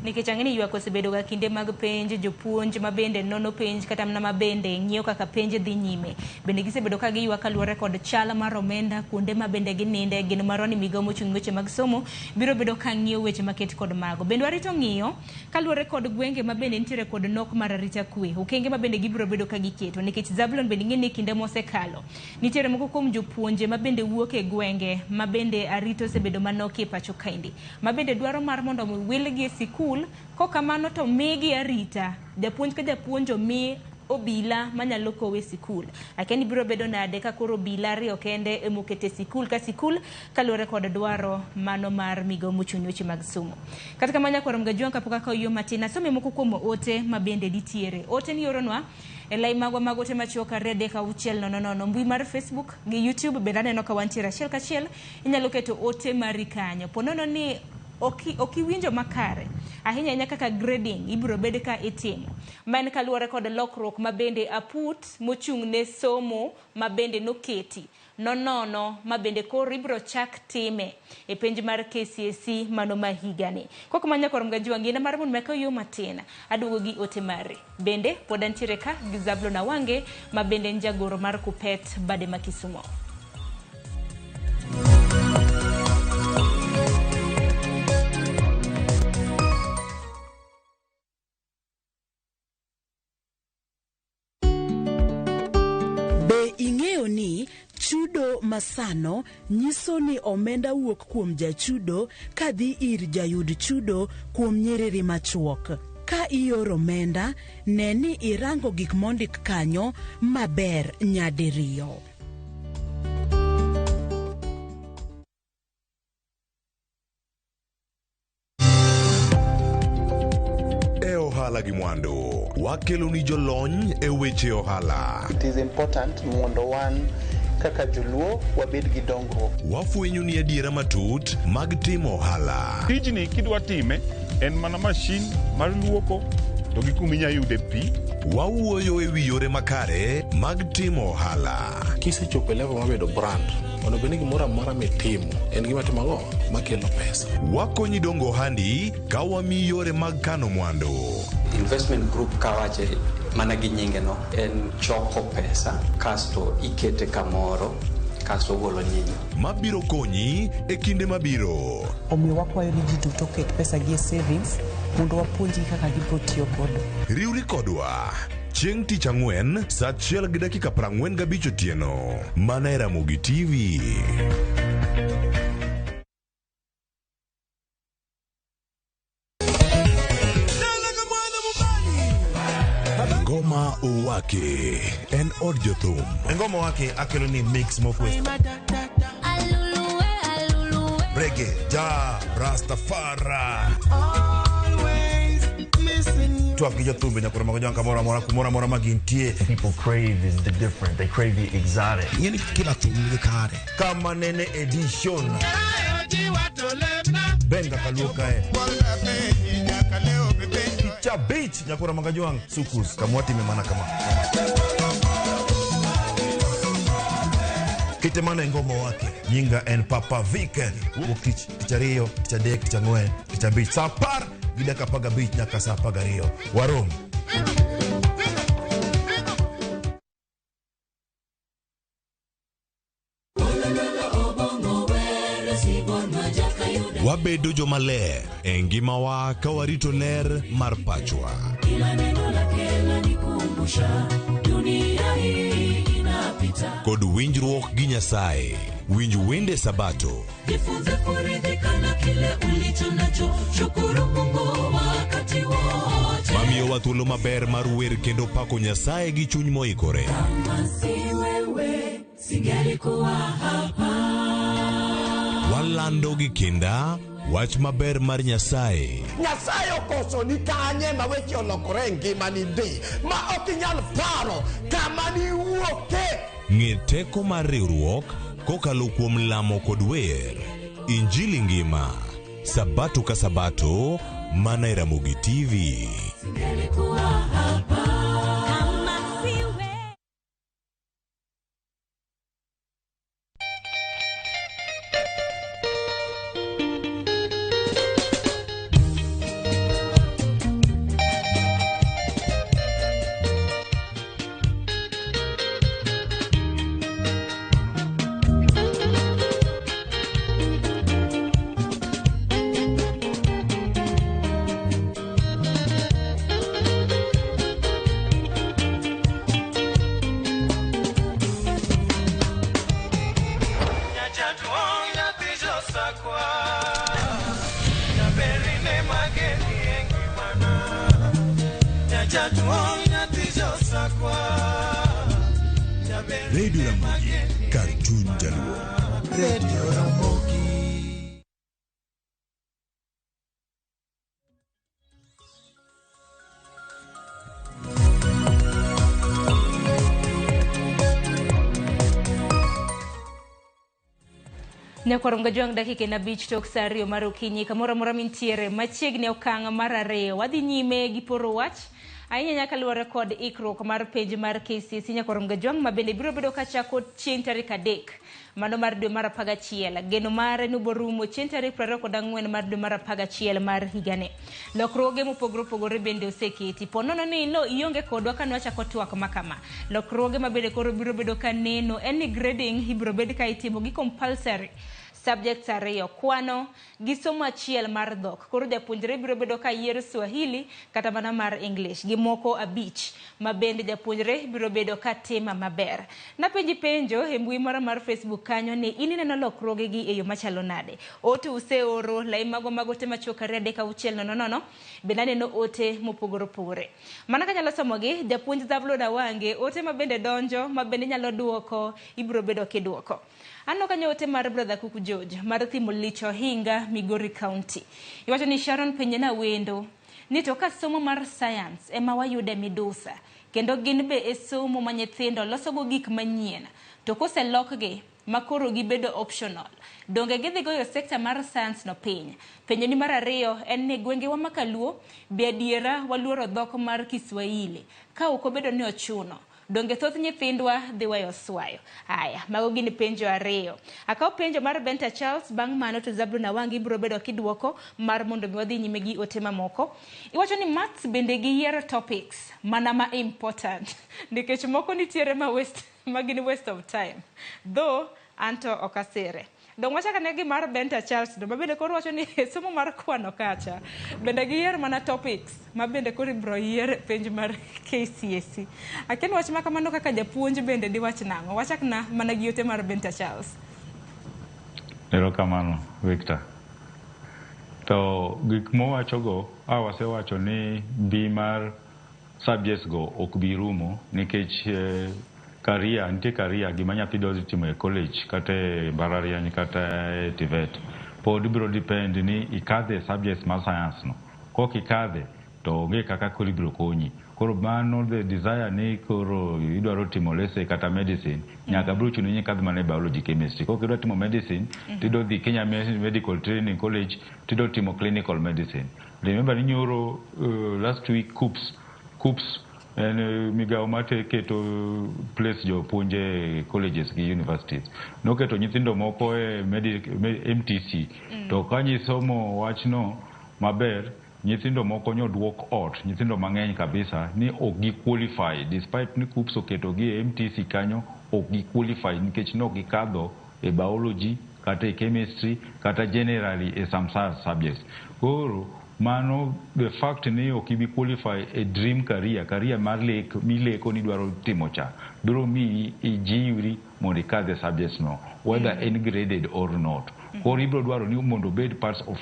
Nikech ang'e ni ywak osebedo ga kinde mag penj, jopuonj ma bende nono penj kata mana ma bende ng'iyo kaka penj dhi nyime. Bende gisebedo ka giywak kaluwore kod chal mar omenda kuonde ma bende gininde, geno marwa ni migawo mochung' weche mag somo biro bedo ka ng'iyo weche maket kod mago. Bende warito ng'iyo kaluwore kod gwenge ma bende nitiere kod nok mar arita kwe, okenge ma bende gibiro bedo ka giketo, nikech Zablon bende ing'e ni kinde mosekalo nitiere moko kuom jopuonje ma bende wuok e gwenge ma bende arita osebedo manok e pacho kaendi, ma bende dwaro mar mondo mi wilgi e sikul sikul, kokamano to migi arita. Japuonj ka japuonj omi obila manyalo kowe sikul. Akia ni biro bedo nade ka koro obila ariyo kende emokete sikul ka sikul kaluwore kod dwaro mano mar migawo mochung' ne weche mag somo. Kata kamano nyakwar Mgajuang' kapok akawo yo matin asome moko kuom ote ma bende nitiere. Ote nioronwa e lai magwa mag ote machuok 2 3 6 0 0 mbui mar Facebook gi YouTube bende aneno ka wantiere achiel kachiel. Inyalo keto ote mari kanyo. Ponono ni okiwinjo makare ahinya ahinya kaka grading ibiro bed ka itimo ma en kaluwore kod lokruok ma bende aput mochung' ne somo ma bende noketi nonono ma bende koro ibiro chak time e penj mar KCSE mano ma higani. Kok ma nyakwar Mgajuang' ngina mar mondo meka yo matin aduogo gi ote mari. Bende pod antiere ka gi Zablon Awange ma bende en jagoro mar Kupet bade ma Kisumo. Be ing'eyo ni chudo masano nyiso ni omenda wuok kuom jachudo kadhi ir jayud chudo kuom nyiriri machuok? Ka ioro omenda, ne ni irango gik mondik kanyo maber nyadiriyo. E ohala gi mwandu, wakelo ni jolony e weche ohala. It is important mondo wan kaka joluo wabed gi dongruok. Wafwenyo ni adiera matut mag timo ohala. Tijni kidwa time en mana mashin mar luoko to gi kuma inyalo yude pi. Wawuoyo e wi yore makare mag timo ohala. Kisechopo e level mar bedo brand, onego bed ni gimoro amora mitimo en gima timo ang'o makelo pesa. Wakonyi dongo ohandi ka wamiyi yore mag kano mwandu. Investment group kawache mana gi nyinge no en choko pesa kasto ikete kamoro kasto ogolo nyinyo. Mabiro konyi e kinde mabiro. Omiyo wakwayo ni ji duto oket pesa gi e savings mondo wapuonjgi kaka gibiro tiyo godo. Riwri kodwa chieng' tich ang'wen saa 1:45 otieno mana e Ramogi TV. Ngoma Owake en od jothum. Ngoma Owake akelo ni mix mofwes. Reggae, ja, Rastafari. Twak gi jothumbe nyaka romo gi kamoro amora kumoro amora ma gintie. People crave is the different. They crave the exotic. Ng'eni kila thum nigi kare. Kama nene edition. Benga kaluo kae. Cha beach nyakura magajuang sukus kamwati memana kama. Kite mana ngoma wake nyinga en Papa Vic wuok tich tich ariyo tich adek tich ang'wen tich abich saa apar gi dakika apar gabich nyaka saa apar gariyo warom. Wabedo jomaler e ngimawa ka warito ler mar pachwa. Kod winjruok gi Nyasaye. Winj wende Sabato. Jifunze kuridhika na kile ulicho nacho, shukuru Mungu wakati wote. Mamiyowa thuolo maber mar wer kendo pako Nyasaye gi chuny moikore. Kama si wewe, singelikuwa hapa. Walando gi kinda wach maber mar Nyasaye. Nyasaye okoso ni kanye ma weche olokore e ngimani ndi ma ok inyal paro kama niwuoke. Ng'e teko mar riwruok kokalo kuom lamo kod wer. Injili ngima Sabato ka Sabato mana e Ramogi TV. Singelikuwa hapa. Kama si wewe. jaduong' nyathi josakwa. Jaber Radio Ramogi, kar chuny Jaluo. Radio Ramogi. Nyakwar Mgajwang' dakika en 5 tok sa 2 mar okinyi kamoro amora mintiere machiegni okang' mar 2 wadhi nyime gi poro wach ahinya nyaka luwore kod ikruok mar penj mar KCSE. Nyakwar Mgajwang' ma bende biro bedo kachako chieng' tarik 3 mano mar dwe mar 11 geno mare nuborumo chieng' tarik 24 mar dwe mar 11 mar higani. Lokruoge mopogore opogore bende oseketi po nono ni no ionge kodwa kane wachako twak makama. Lokruoge ma bende koro biro bedo ka neno en ni grading ibiro bed ka itimo gi compulsory subjects 2 kwano gi somo achiel mar dhok. Koro japuonjre biro bedo ka yiero Swahili kata mana mar English gi moko 5 ma bende japuonjre biro bedo ka tima maber. Napenji penjo e mbui mara mar Facebook kanyo ni in ineno lokruoge gi e yo machalo nade. Ote useoro lai mago mag ote machuok 2 3 6 0 0 bende aneno ote mopogore opogore. Mana kanyalo somogi japuonj Zavlon Awange ote ma bende donjo ma bende nyalo duoko ibiro bedo kiduoko. Aneno kanyo ote mar brother Kuku George mar Thimo Licho Hinga Migori County. Iwacho ni Sharon penjena wendo ni to ka somo mar science ema wayude midusa kendo gin be e somo ma nyithindo losogo gik manyien to koselokgi makoro gibedo optional donge gidhi goyo sekta mar science no piny. Penjo ni mar 2 en ni gwengewa ma Kaluo be adiera waluoro dhok mar Kiswahili ka ok obedo ni ochuno donge thoth nyithindwa dhi weyo swayo. Aya, mago gin penjo 2. Akaw penjo mar Benta Charles bang' mano to Zablon Awangi biro bedo kiduoko mar mondo mi wadhi nyime gi ote mamoko. Iwacho ni maths bende giyiero topics mana ma important nikech moko nitiere ma waste ma gin waste of time though anto ok asire. Dong wachak ane gi mar Benta Charles no mabende koro wacho ni somo mar kwano kacha bende giyier mana topics ma bende koro ibiro yier penj mar KCSE. Akia ni wach ma kamano kaka japuonj bende diwach nang'o? Wachak na mana gi ote mar Benta Charles. Erokamano Victor. To gik mowachogo wasewacho ni mbi mar subjects go ok bi rumo nikech career nitie career gima nyathi dwa dhi timo e college kata e mbalariany kata e TVET pod biro depend ni ikadhe subjects mar science no. Kok ikadhe to onge kaka koro ibiro konyi. Koro mano the desire ni koro idwaro timo lese kata medicine nyaka biro chuno ni ikadh mana e biology chemistry. Kok idwa timo medicine tidwa dhi Kenya Medical Training College tidwa timo clinical medicine. Remember ni nyoro last week KUCCPS en migawo mar keto place jopuonj e colleges gi universities noketo nyithindo moko e MTC to ka nyisomo wachno maber nyithindo moko nyoduok ot nyithindo mang'eny kabisa ni ok gi qualify despite ni KUCCPS oketo gi e MTC kanyo ok gi qualify nikech nok gikadho e biology kata e chemistry kata generally e some subjects. Koro mano the fact ni ok ibi qualify e dream career mar lek mileko ni dwaro timo cha biro miyi ijiwri mondo ikadhe subjects no whether en graded or not. Koro ibiro dwaro ni mondo obed parts of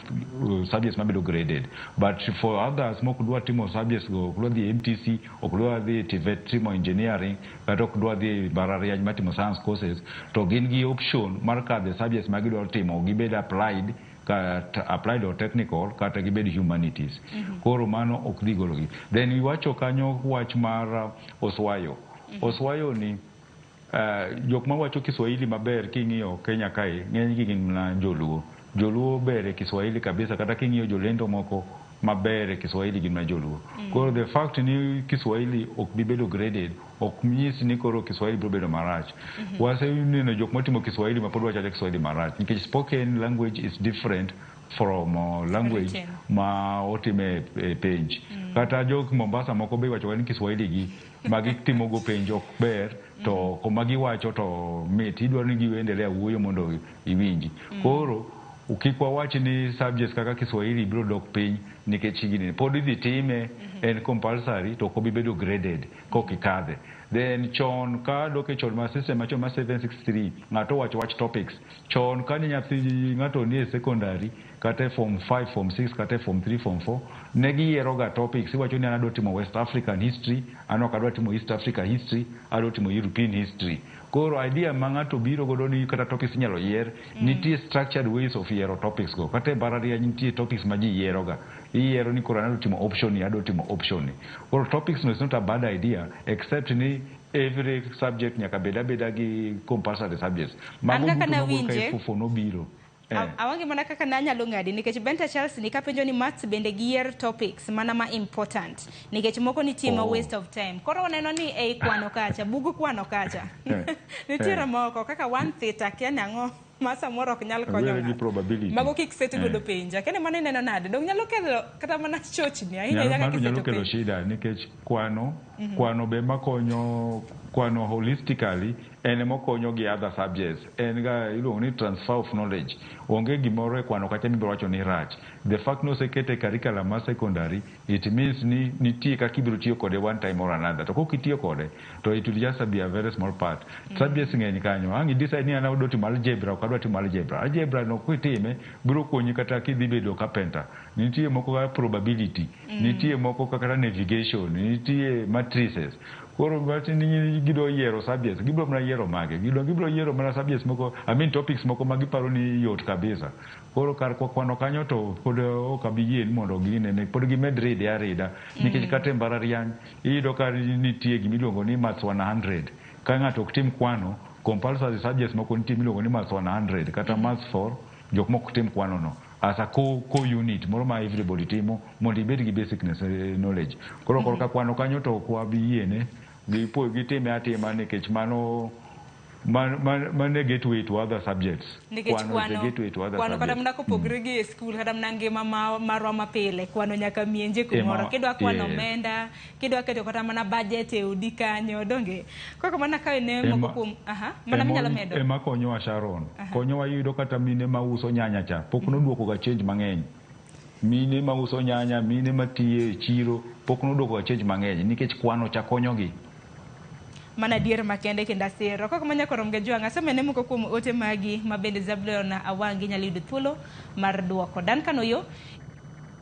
subjects mabedo graded but for others mok dwa timo subjects go ok dwa dhi MTC ok dwa dhi TVET timo engineering kata ok dwa dhi mbalariany matimo science courses to gin gi option mar kadhe subjects ma gidwaro timo gibed applied kata applied or technical kata gibed humanities. Koro mano ok dhi gologi. Then iwacho kanyo wach mar Oswayo. Oswayo ni jok mawacho Kiswahili maber king'iyo Kenya kae ng'enygi gin mana Joluo. Joluo ber e Kiswahili kabisa kata king'iyo jolendo moko maber e Kiswahili gin mana Joluo. Koro the fact ni Kiswahili ok bi bedo graded ok nyis ni koro Kiswahili biro bedo marach. Waseneno jok motimo Kiswahili ma pod wacho awacha Kiswahili marach nikech spoken language is different from language ma otime e penj. Kata jok Mombasa moko be iwacho ni Kiswahili gi ma gitimogo penj ok ber to koma giwacho to mit idwaro ni giendelea wuoyo mondo iwinji. Koro kik wawach ni subjects kaka Kiswahili biro dok piny Nikech gini pod idhi time, en compulsory, to ok obi bedo graded kok ikadhe. Then chon ka dok e chon ma system machon ma 763, ng'ato owacho wach topics chon ka ni nyathi ng'ato nie secondary kata e form 5, form 6, kata e form 3, form 4, ne giyiero ga topics. Iwacho ni an adwa timo West African history, an ok adwa timo East Africa history, adwa timo European history. Koro idea ma ng'ato biro godo ni kata topics inyalo yier, nitie structured ways of yiero topics go. Kata e mbalariany nitie topics ma ji yiero ga. Iyiero ni koro an adwa timo option ni, adwa timo option ni. Koro topics no is not a bad idea, except ni every subject nyaka bed abeda gi compulsory subjects. Mago An kaka duto mago ka nawinje, F4 nobiro. Awange mana kaka nanyalo ng'adi nikech Benta Charles ni kapenjo ni maths bende giyier topics mana ma important, nikech moko nitie ma waste of time. Koro waneno ni ei kwano kacha, bug kwano kacha nitiere moko kaka one theta, akia ni ang'o ma samoro ok nyal konyo Owere gi ng'ato. probability. Mago kik set godo penj. Akia ni mano ineno nade? Dong nyalo kelo kata mana chochni ahinya Nyalo, ahinya mano nyalo kiseto kelo penj. shida nikech kwano, kwano be makonyo kwano holistically, en emokonyo gi other subjects. En ga iluongo ni transfer of knowledge. Onge gimoro e kwano kacha mibiro wacho ni rach. The fact ni osekete e curriculum mar secondary, it means ni nitie kaka ibiro tiyo kode one time or another. To kok itiyo kode, to it will just be a very small part. Subjects ng'eny kanyo. Ang' i decide ni an adwa timo algebra, ok adwa timo algebra. Algebra no kitime biro konyi kata kidhi bedo carpenter. Nitie moko kaka probability, nitie moko kaka navigation, nitie matrices. Koro wach ni gidwa yiero subjects, gibiro mana yiero mage? Gibiro yiero mana subjects moko, I mean topics moko ma giparo ni yot kabisa. Koro kar kwano kanyo to pod ok abi yie ni mondo ginene, pod gimed ride arida. Nikech kata e mbalariany iyudo ka nitie gimiluongo ni maths 100. Ka ng'ato ok tim kwano, compulsory subjects moko nitie miluongo ni maths 100 kata maths 4, jok mok tim kwano no as a core unit moro ma everybody timo mondo ibed gi basic knowledge. Koro korka kwano kanyo to ok wabi yiene gipo gitime atima, nikech mano man e gateway to other subjects. Nikech Kwano is a kwano gateway to other kwano kata subjects. mana kopogre gi e skul, kata mana ngima marwa mapile, kwano nyaka mienje kumoro. Kidwa kwano omenda, kidwa keto kata mana budget e odi kanyo, donge? Koko mana kawe ne moko kuom aha mana minyalo medo. Ema konyowa, Sharon. Konyowa yudo kata mine mauso nyanya cha pok noduoko ga change mang'eny. Mine mauso nyanya, mine matiyo e chiro pok noduoko ga change mang'eny nikech kwano cha konyogi. Mana adier makende kendo asiro. Koko manya korom ga jwang', asomene moko kuom ote magi ma bende Zablon Awangi nyalo yudo thuolo mar duoko. Duncan Oyo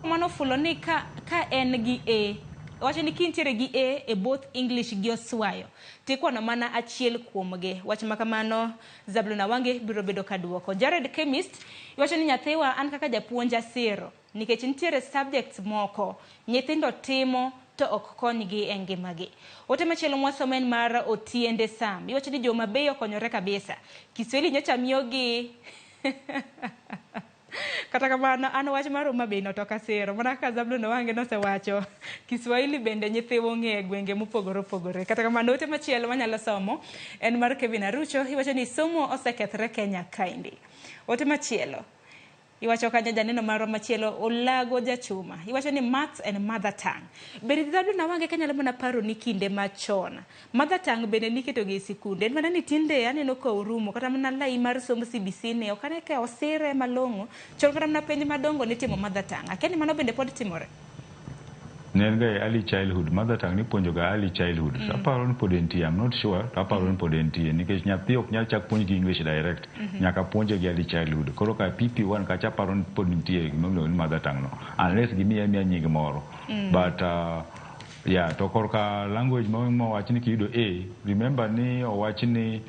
mano fulo ni ka en gi A, wacho ni kintiere gi A e both English gi Oswayo, tikwano mana achiel kuomgi. Wach ma kamano Zablon Awangi biro bedo ka duoko. Jared Chemist iwacho ni nyathiwa, an kaka japuonj asiro nikech nitiere subjects moko nyithindo timo to ok konygi e ngimagi. Ote machielo mwasomo en mar Otiende Sam. Iwacho ni joma Bay okonyore kabisa. Kiswahili nyocha miyogi. Kata kamano an wach mar Homa Bay no to ok asiro. Mana kaka Zablon Owange nosewacho, Kiswahili bende nyithiwa ong'eyo e gwenge mopogore opogore. Kata kamano ote machielo manyalo somo en mar Kevin Arucho. Iwacho ni somo osekethre Kenya kaendi. Ote machielo iwacho kanyo janeno marwa machielo Olago Jachuma. Iwacho ni maths en mother tongue. Bende Zablon Awange kanyalo mana paro ni kinde machon mother tongue bende niketo gi e sikunde. En mana ni tinde aneno ka orumo, kata mana lai mar somb CBC ni ok ane ka osire malong'o. Chon kata mana penj madongo nitimo mother tongue. Akia ni mano bende pod timore. Ne en ga e early childhood. Mother tongue nipuonjo ga early childhood. Aparo ni pod entie, I'm not sure, to aparo ni pod entie nikech nyathi ok nyal chak puonj gi English direct. Nyaka puonje gi early childhood. Koro ka PP1 kacha aparo ni pod nitie gima iluongo ni mother tongue no. Unless gimiye amiya nying moro. But yeah, to korka language ma mowach ni kiyudo A, remember ni owach ni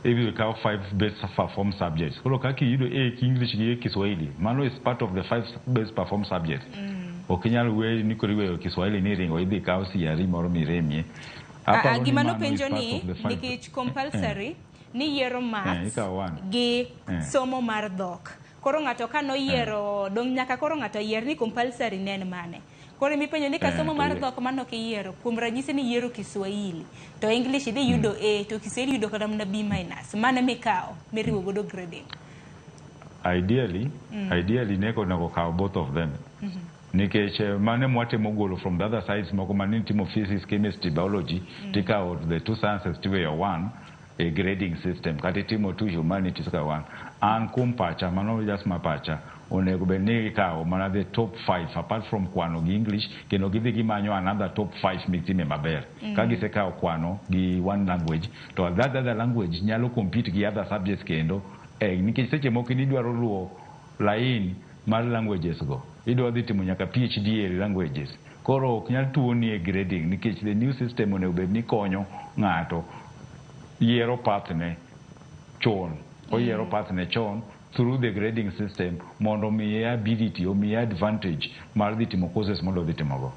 ibiro kawo five best perform subjects. Koro kaka iyudo A ki English gi Kiswahili, mano is part of the five best perform subjects. Ok inyal we ni koro iweyo Kiswahili ni ringo idhi kawo CRE moro miremie. Aparo ni Gima mano is nopenjo part ni of the five. Nikech compulsory ni yiero maths Ikawo one. gi somo mar dhok. Koro ng'ato ka noyiero, dong nyaka koro ng'ato yier ni compulsory ne en mane. Koro imipenjo ni ka somo mar dhok mano ok iyiero, kuom ranyisi ni yiero Kiswahili, to English idhi yudo A, to Kiswahili yudo kata mana B minus. Mane mikawo miriwo godo grading? Ideally, ideally ne onego kaw both of them. Nikech mane mwatemo golo from the other sides moko mane nitimo physics, chemistry, biology, tikawo the two sciences tiweyo one e grading system, kata itimo two humanities ka one. An kuom pacha, mano just ma pacha. Onego bed ni ikawo mana the top 5 apart from kwano gi English, kendo gidhi gimanyo another top 5 mitime maber. Ka gisekawo kwano gi one language, to that other language nyalo compete gi other subjects kendo nikech seche moko idwaro luwo line mar languages go, idwa dhi timo nyaka PhD e languages. Koro ok nyal tuoni e grading, nikech the new system onego bed ni konyo ng'ato yiero path ne chon, oyiero path ne chon through the grading system mondo omiye ability, omiye advantage mar dhi timo courses mondo dhi timogo.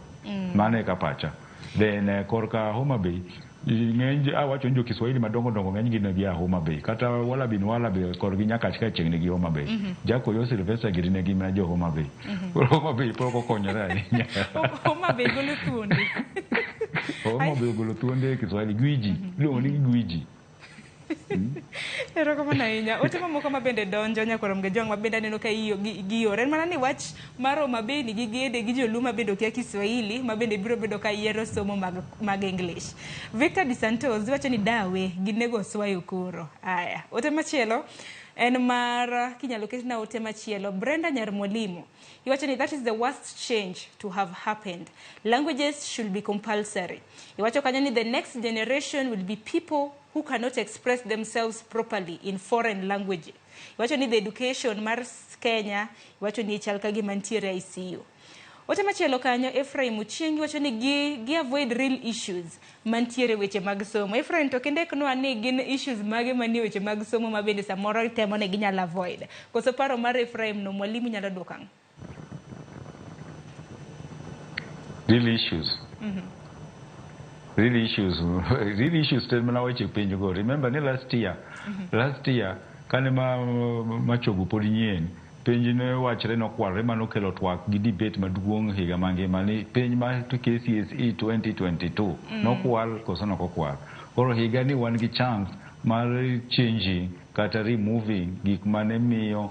Mano e ka pacha. Then korka Homa Bay, ng'eny awacho ni jo Kiswahili madongo dongo ng'eny gi ne gia Homa Bay, kata wala bin wala be korgi Nyakach ka chiegni gi Homa Bay. Jakoyo Sylvester giri ne gin mana jo Homa Bay. Koro Homa Bay pok okonyore ahinya. Homa Bay golo thuonde. Homa Bay ogolo thuonde e Kiswahili, gwiji, iluongo ni gwiji. Erokamano ahinya. Ote mamoko ma bende donjo nyakoro Mgejwang' ma bende aneno ka iyo giore. En mana ni wach mar Homa Bay ni gi gede gi joluo ma bende okia Kiswahili ma bende biro bedo ka yiero somo mag English. Victor Di Santos wacho ni dawe ginego swayo koro. Aya, ote machielo en mar kinyalo ketna ote machielo Brenda Nyar Mwalimu. Iwacho ni that is the worst change to have happened. Languages should be compulsory. Iwacho kanyo ni the next generation will be people who cannot express themselves properly in foreign language. Iwacho ni the education mar Kenya, iwacho ni chal ka gima nitiere ICU. Ote machielo kanyo Ephraim Ochieng wacho ni gi avoid real issues mantiere weche mag somo. Ephraim, to kende knwa ni gin issues mage manie weche mag somo ma bende samoro temo ne ginyalo avoid. Koso paro mar Ephraim no, mwalimu nyalo duoko ang'o? Real issues. Real issues, real issues ten mana weche penj go. Remember ni last year, last year kane ma machogu pod nyien, penj ne wachre nokwalre, manokelo twak gi debate maduong' higa mangima ni penj mar KCSE 2022 nokwal koso nokokwal. Koro higa ni wan gi chance mar changing kata removing gik mane miyo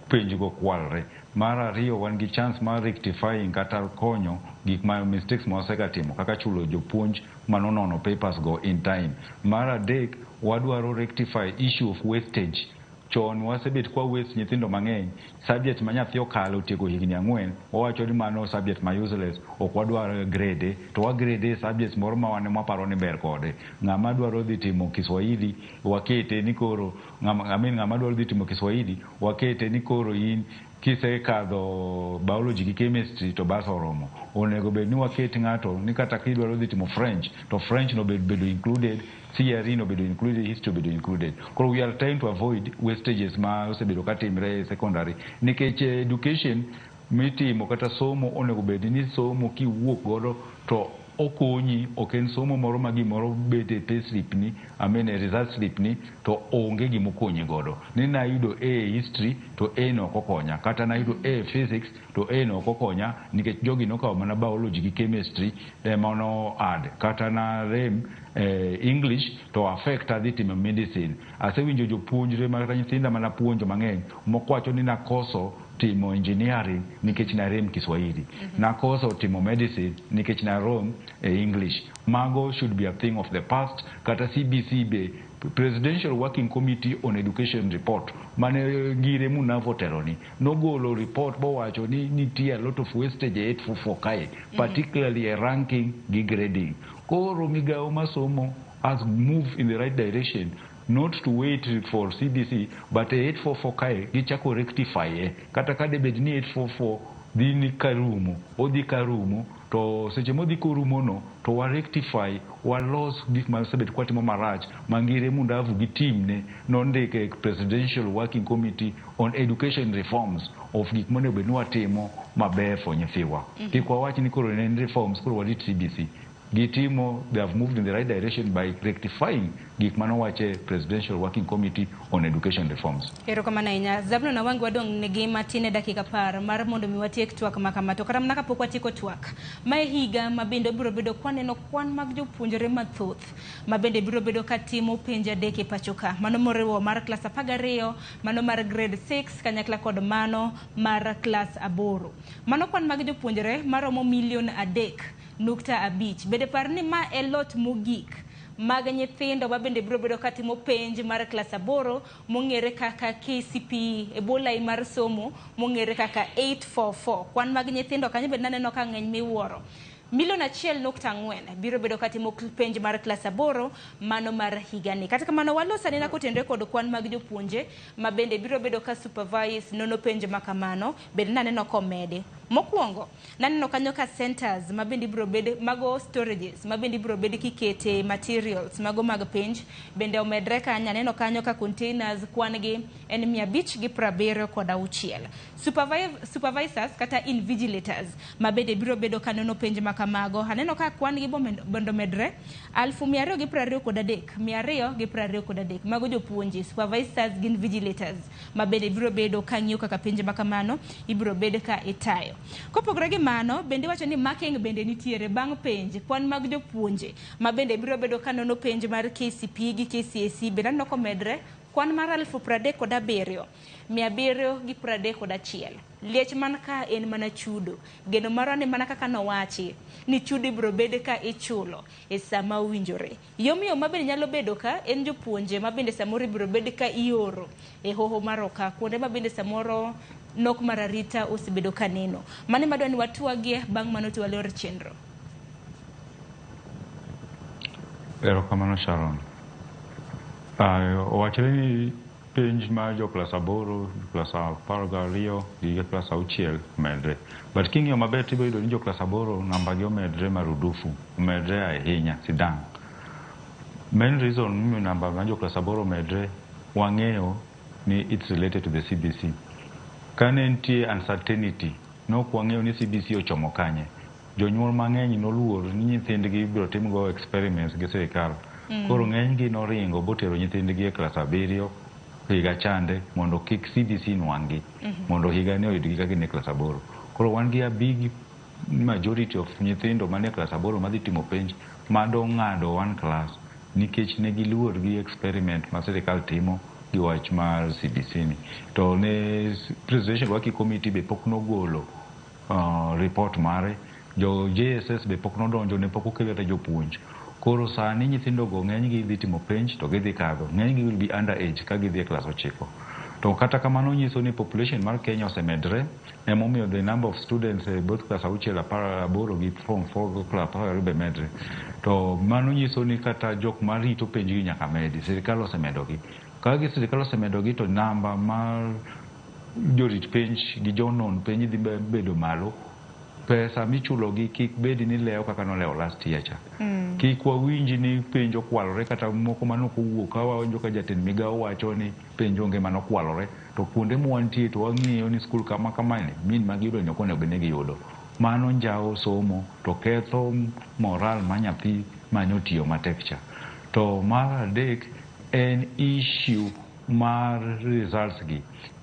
penj go kwalre. Mar ariyo, wan gi chance mar rectifying kata konyo gik ma mistakes ma wasegatimo kaka chulo jopuonj manonono papers go in time. Mar adek, wadwaro rectify issue of wastage. Chon wasebet kwa waste nyithindo mang'eny, subject ma nyathi okalo otieko higni 4, wawacho ni mano subject ma useless, ok wadwar grade, to wa grade subjects moro ma wan mwaparo ni ber kode. Ng'ama dwaro dhi timo Kiswahili wakete ni koro ng'ama, I mean, ng'ama dwaro dhi timo Kiswahili wakete ni koro in kisekadho biology gi chemistry to bas oromo. Onego bed ni waket ng'ato ni kata kidwaro dhi timo French, to French no bed bedo included, CRE no bedo included, history bedo included. Koro we are trying to avoid wastages ma osebedo katimre e secondary, nikech education mitimo kata somo onego bed ni somo kiwuok godo to okonyi, ok en somo moro ma gimoro bet e payslip ni, I mean e result slip ni, to onge gimokonyi godo. Ni nayudo A e history to A no ok okonya, kata nayudo A e physics to A no ok okonya nikech jogi nokawo mana biology gi chemistry ema no add, kata narem English to affect adhi timo medicine. Asewinjo jopuonjre makata nyithinda mana puonjo mang'eny moko wacho ni nakoso timo engineering nikech narem Kiswahili, nakoso timo medicine nikech narom e English. Mago should be a thing of the past. Kata CBC be, Presidential Working Committee on Education report mane Ngire Munavo teloni nogolo report bowacho ni nitie a lot of wastage e 844 kae, particularly e ranking gi grading. Koro migawo masomo has moved in the right direction, not to wait for CBC, but e 844 kae gichako rectify e kata ka debed ni 844 dhi ni karumo, odhi karumo, to seche modhi korumo no to wa rectify, walos gik ma osebet kwatimo marach ma Ngire Mundavu gi team ne nondike Presidential Working Committee on Education Reforms of gik monego bed ni watimo maber for nyithiwa. Kik wawach ni koro ne en reforms, koro warit CBC. Gitimo, they have moved in the right direction by rectifying gik manowache Presidential Working Committee on Education Reforms. Erokamano ahinya. Zablon Awangi, wadong' nigi matin e dakika 10 mar mondo mi watiek twak ma kama. To kata mana kapok watieko twak, mae higa ma bende biro bedo kwaneno kwan mag jopuonjre mathoth ma bende biro bedo katimo penj 3 e pacho ka. Mano moriwo mar klas 12, mano mar grade 6 kanyakla kod mano mar klas 8. Mano kwan mag jopuonjre maromo milion 3.5. Bende par ni ma e lot mogik Mag nyithindo ma bende biro bedo katimo penj mar klas 8 mong'ere kaka KCPE e bwo lai mar somo mong'ere kaka 844. Kwan mag nyithindo kanyo bende naneno ka ng'eny miwuoro. Milion 1.4 biro bedo katimo penj mar klas 8 mano mar higani. Kata kamano walos anena kotenore kod kwan mag jopuonje ma bende biro bedo ka supervise nono penj ma kamano bende naneno komedi. Mokwongo, naneno kanyo ka centers ma bende ibiro bed mago storages ma bende ibiro bed kikete materials mago mag penj bende omedre kanyo. Aneno kanyo ka containers kwan gi en 576. Supervisors kata invigilators ma bende biro bedo ka nono penj ma kamago. Aneno ka kwan gi bende omedre 223,223. Mago jopuonje, supervisors gi invigilators ma bende biro bedo ka ng'iyo kaka penj ma kamano ibiro bed ka itayo. Kopogore gi mano, bende wacho ni marking bende nitiere bang' penj, kwan mag jopuonje ma bende biro bedo ka nono penj mar KCPE gi KCSE bende aneno komedre kwan mar 37,731. Liech man ka en mana chudo. Geno marwa ni mana kaka nowachi ni chudo ibiro bed ka ichulo e sama owinjore. Yomyom ma bende nyalo bedo ka en jopuonje ma bende samoro ibiro bed ka ioro e hoho mar Okak, kuonde ma bende samoro nok mar arita osebedo ka neno. Mano ema adwa ni watwagie, bang' mano to walor chenro. Erokamano Sharon. Owachore ni penj mar jo klas 8, klas 12 gi klas 6 omedre. But king'iyo maber tibiro yudo ni jo klas 8 namba gi omedre marudufu, omedre ahinya sidang'. Main reason momiyo namba mar jo klas 8 omedre wang'eyo ni it's related to the CBC. Kane nitie uncertainty, nok wang'eyo ni CBC ochomo kanye. Jonyuol mang'eny noluor ni nyithindgi ibiro timgo experiments gi sirikal. Koro ng'enygi noringo botero nyithindgi e klas 7 higa chande mondo kik CBC nwang'gi, mondo higani oyudgi ka gin e klas 8. Koro wan gi a big majority of nyithindo manie klas 8 madhi timo penj madong'ado one class nikech ne giluor gi experiment ma sirikal timo gi wach mar CBC ni. To ne Presidential Working Committee be pok nogolo report mare, jo JSS be pok nodonjo, ne pok okel kata jopuonj. Koro sani nyithindogo ng'enygi dhi timo penj to gidhi kadho. Ng'enygi will be under age ka gidhi e klas 9. To kata kamano nyiso ni population mar Kenya osemedre, emomiyo the number of students e both klas 6, 18 gi form 4 gi klas 12 be medre. To mano nyiso ni kata jok marito penjgi nyaka medi, sirikal osemedogi. Ka gi sirikal osemedogi to namba mar jorit penj gi jonon penj dhi bedo malo. Pesa michulogi kik bed ni lewo kaka nolewo last year cha. Kik wawinj ni penj okwalore kata moko manok owuok ka wawinjo ka jatend migawo wacho ni penj onge manokwalore to kuonde mwantie to wang'iyo ni skul kama kamae min magiyudo ni ok onego bed ni giyudo. Mano njawo somo to ketho moral ma nyathi manyo tiyo matek cha. To mar adek en issue mar results gi.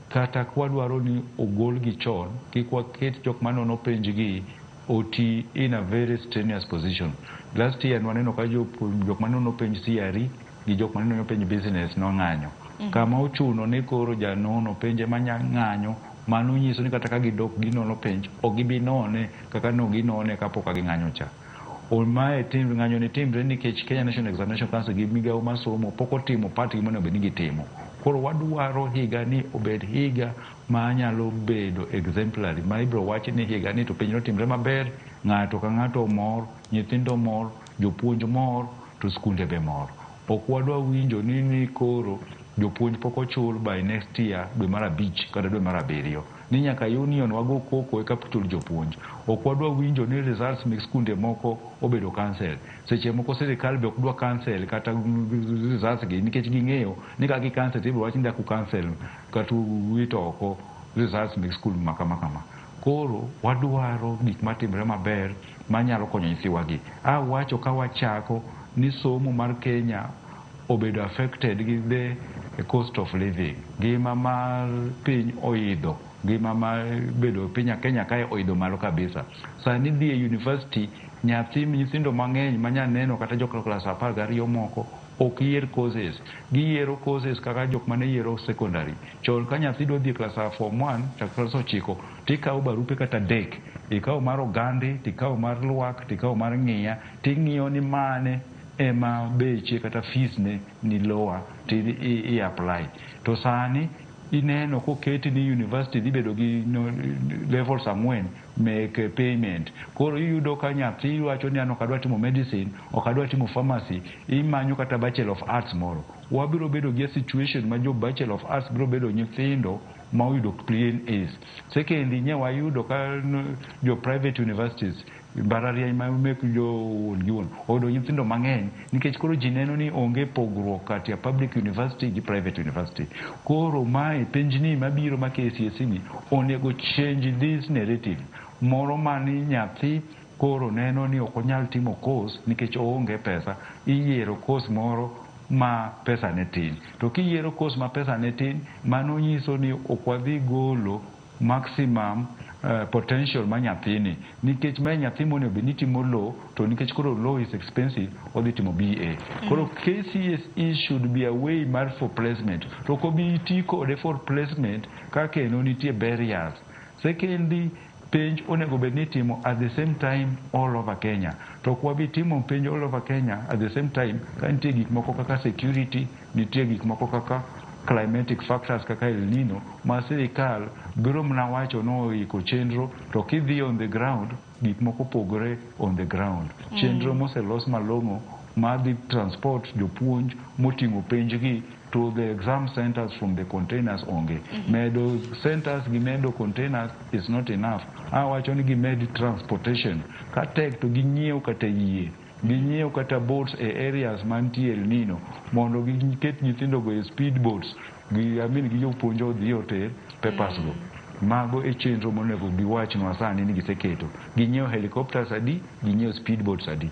Kata kwadwaro ni ogolgi chon, kik waket jok manono penj gi oti in a very strenuous position. Last year nwaneno ka jok manono penj CRE gi jok manono penj business nong'anyo. Kama ochuno ni koro janono penj ema ng'anyo, mano nyiso ni kata ka gidok ginono penj, ok gibi none kaka no ginone kapok ging'anyo cha. Mae tim ng'anyo ni timre nikech Kenya National Examination Council gi migawo mar somo pok otimo part gi monego bed ni gitimo. Koro wadwaro higa ni obed higa ma nyalo bedo exemplary, ma ibiro wach ni higa ni to penj notimre maber, ng'ato ka ng'ato mor, nyithindo mor, jopuonj mor, to skunde be mor. Ok wadwa winjo ni koro jopuonj pok ochul by next year dwe mar 5 kata dwe mar 7. Ni nyaka union wago koko eka chul jopuonj. Ok wadwa winjo ni results mek skunde moko obedo cancel. Seche moko sirikal be ok dwa cancel kata results gi nikech ging'eyo ni ka gi cancel to ibiro wach ni dak cancel kata wito oko results mek skul ma kama kama. Koro wadwaro gik matimre maber manyalo konyo nyithiwa gi. Awacho ka wachako ni somo mar Kenya obedo affected gi the cost of living. Ngima mar piny oidho, ngima mar bedo piny Kenya kae oidho malo kabisa. Sani dhi e university, nyithindo mang'eny manyaneno kata jok klas 12 moko ok yier courses. Giyiero courses kaka jok mane yiero secondary. Chon ka nyathi dwa dhi e klas form 1 chak klas 9 tikawo barupe kata 3, ikawo mar Ogande, tikawo mar Lwak, tikawo mar Ng'iya, ting'iyo ni mane ema beche kata fees ne ni lower to i apply. To sani ineno koketi ni university dhi bedo gi no, levels 4 mek payment. Koro iyudo ka nyathi wacho ni an ok adwa timo medicine, ok adwa timo pharmacy, imanyo kata Bachelor of Arts moro. Wabiro bedo gi a situation ma jo Bachelor of Arts biro bedo nyithindo ma oyudo plain A's. Secondly, nye wayudo ka jo private universities, mbalariany ma mek jo wuon gi wuon oyudo nyithindo mang'eny nikech koro ji neno ni onge pogruok kati ya public university gi private university. Koro mae penjni mabiro ma KCSE ni onego change this narrative moro mani nyathi koro neno ni ok onyal timo course nikech oonge pesa, iyiero course moro ma pesa ne tin. To kiyiero course ma pesa ne tin, mano nyiso ni ok wadhi golo maximum potential ma nyathini, nikech mae nyathi monego bed ni timo law, to nikech koro law is expensive, odhi timo BA. Koro KCSE should be a way mar for placement, to ok obi ti kode for placement ka kendo nitie barriers. Secondly, penj onego bed ni itimo at the same time all over Kenya, to ok wabi timo penj all over Kenya at the same time ka nitie gik moko kaka security, nitie gik moko kaka climatic factors kaka El Nino, ma sirikal biro mana wacho noiko chenro, to kidhi on the ground, gik moko pogore on the ground. Chenro moselos malong'o madhi transport jopuonj moting'o penj gi to the exam centers from the containers onge. Medo centers gi medo containers is not enough. Awacho ni gimed transportation, ka tek to ginyiew kata yie, ginyiew kata boats e areas mantie El Nino mondo giket nyithindogo e speed boats gi, I mean, gi jopuonj odhi oter papers go. Mago e chenro monego giwachnwa sani ni giseketo. Ginyiewo helicopters adi? Ginyiewo speed boats adi?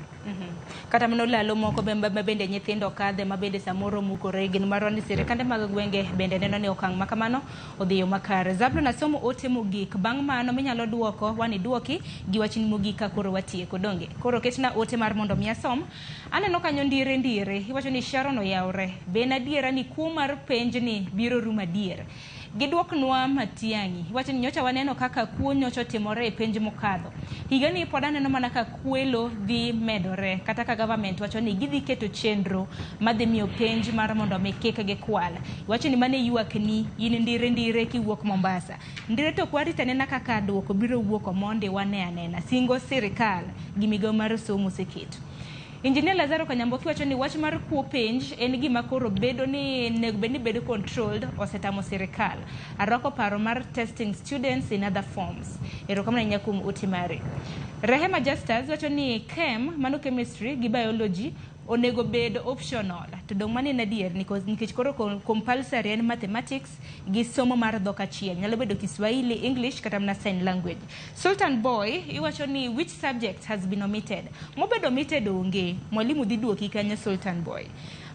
Kata mana olalo moko ma bende nyithindo kadhe ma bende samoro mukore gin marwa ni sirikande mag gwenge bende neno ni okang' ma kamano odhi yo makare. Zablon, asomo ote mogik, bang' mano minyalo duoko wani duoki gi wachni mogik ka koro watieko, donge? Koro ketna ote mar mondo mi asom. Aneno kanyo ndire ndire iwacho ni Sharon oyawre, be en adiera ni kuo mar penj ni biro rumo adier? Giduoknwa Matiang'i, iwacho ni nyocha waneno kaka kuo nyocha otimore e penj mokadho. Higani pod aneno mana ka kwelo dhi medore, kata ka government wacho ni gidhi keto chenro madhi miyo penj mar mondo mi kik gikwal. Iwacho ni mano e ywakni in ndire ndire kiwuok Mombasa. Ndire to ok warit anena kaka duoko biro wuok omondi, wane anena singo sirikal gi migawo mar somo oseketo. Engineer Lazaro Kanyamboki wacho ni wach mar kuo penj en gima koro bedo ni nego bed ni bedo controlled osetamo sirikal. Arwako paro mar testing students in other forms. Erokamano ahinya kuom ote mari. Rehema Justus wacho ni chem, mano chemistry gi biology, onego bed optional. To dong' mano en adier nikech koro compulsory en mathematics gi somo mar dhok achiel. Nyalo bedo Kiswahili, English kata mana sign language. Sultan Boy iwacho ni which subject has been omitted? Mobedo omitted onge. Mwalimu dhi duoki kanyo, Sultan Boy.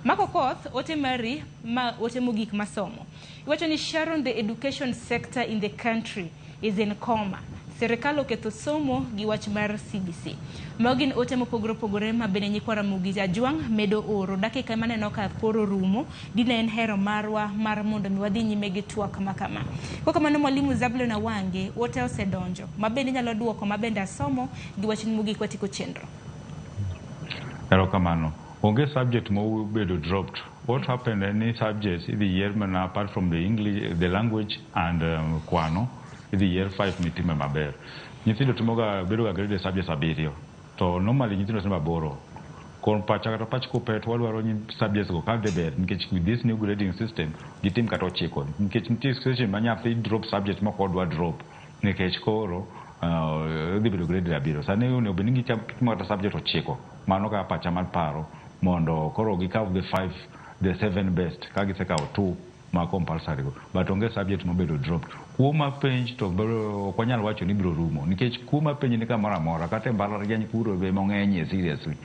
Mako Koth, ote mari ma ote mogik masomo. Iwacho ni Sharon, the education sector in the country is in coma. Sirikal oketho somo gi wach mar CBC. Mago gin ote mopogore opogore ma bende nyikwa Ramogi Ajwang' medo oro. Dakika maneno ka koro rumo, dine en hero marwa mar mondo mi wadhi nyime gi twak ma kama. Kokamano mwalimu Zablon Awange, ote osedonjo ma bende inyalo duoko ma bende asomo gi wachni mogik watieko chenro. Erokamano. Onge subject mobedo dropped. What happened, any subjects idhi yier mana apart from the English, the language and kwano, idhi yier 5 mitime maber. Nyithindo timoga bedo ga graded subjects 7. To normally nyithindo timo 8. Kon pacha kata pach kopet wadwaro ni subjects go ka dhi ber nikech with this new grading system gitim kata 9, nikech nitie situation ma nyathi drop subject mok odwa drop nikech koro dhi bedo grade 7. Sani onego bed ni gitimo kata subject 9. Mano kaka pacha mar paro mondo koro gikaw the 5, the 7 best ka gisekawo 2 ma compulsory go, but onge subject mobedo dropped. Kuo mar penj to ok wanyal wacho ni biro rumo nikech kuo mar penj ni kamoro amora, kata e mbalariany kuro be mong'enyie seriously.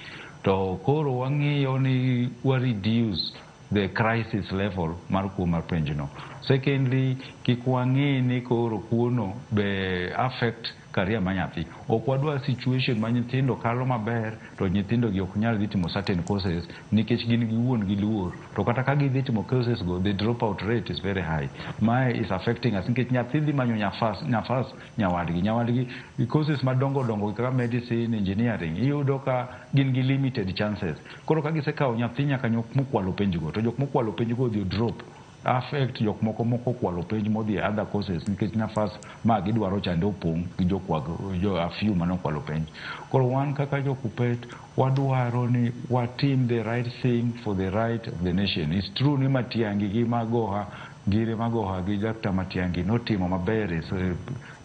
To koro wang'iyo ni wa reduce the crisis level mar kuo mar penj no. Secondly, kik wang'i ni koro kuo no be affect career ma nyathi. Ok wadwa situation ma nyithindo kalo maber to nyithindo gi ok nyal dhi timo certain courses nikech gin giwuon giluor. To kata ka gidhi timo courses go, the dropout rate is very high. Mae is affecting us nikech nyathi dhi manyo nafas nyawadgi courses madongo dongo kaka medicine, engineering, iyudo ka gin gi limited chances. Koro ka gisekawo nyathi nyaka mokwalo penj go, to jok mokwalo penj go odhi drop affect jok moko moko kwalo penj modhi e other courses nikech nafas ma gidwaro chande opong' gi jo a few manokwalo penj. Koro wan kaka jo Kuppet wadwaro ni watim the right thing for the right of the nation. It's true ni Matiang'i gi Magoha, Ngire Magoha gi Dr. Matiang'i notimo maber e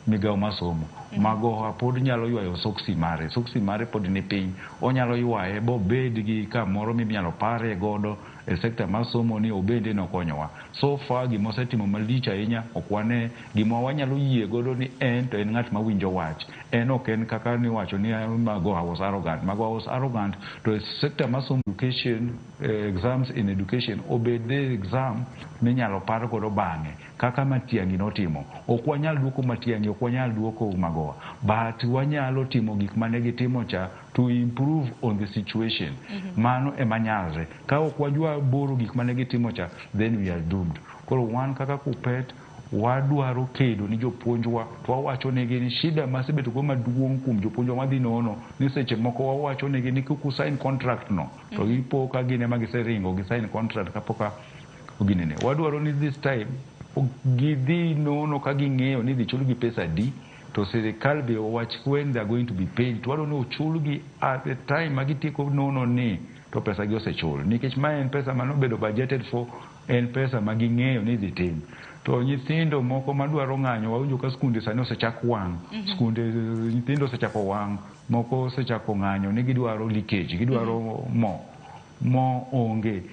migawo mar somo. Magoha pod nyalo ywayo soksi mare pod ni piny, onyalo ywaye bobed gi kamoro minyalo pare godo e sekta mar somo ni obende nokonyowa. So far gima osetimo malich ahinya ok wane gima wanyalo yie godo ni en to en ng'at mawinjo wach. En ok en kaka niwacho ni Magoha was arrogant. Magoha was arrogant to e sekta mar somo education, exams in education obed the exam minyalo par godo bang'e kaka Matiang'i notimo. Ok wanyal duoko Matiang'i, ok wanyal duoko Magoha, but wanyalo timo gik mane gitimo cha to improve on the situation. Mano ema nyalre. Ka ok wajwa boro gik mane gitimo cha, then we are doomed. Koro wan kaka Kuppet wadwaro kedo ni jopuonjwa, to wawacho negi ni shida masebedo go maduong' kuom jopuonjwa madhi nono ni seche moko wawacho negi ni kik usign contract no, to gipo ka gin ema giseringo gi sign contract kapok ginene. Wadwaro ni this time gidhi nono ka ging'eyo ni idhi chulgi pesa adi, to sirikal be owach when they are going to be paid. To wadwaro ni ochulgi at the time ma gitieko nono ni to pesa gi osechul, nikech ma en pesa manobedo budgeted for, en pesa ma ging'eyo ni idhi tim. To nyithindo moko madwaro ng'anyo, wawinjo ka skunde sani osechak wang', skunde nyithindo osechako wang', moko osechako ng'anyo ni gidwaro leakage, gidwaro mo onge.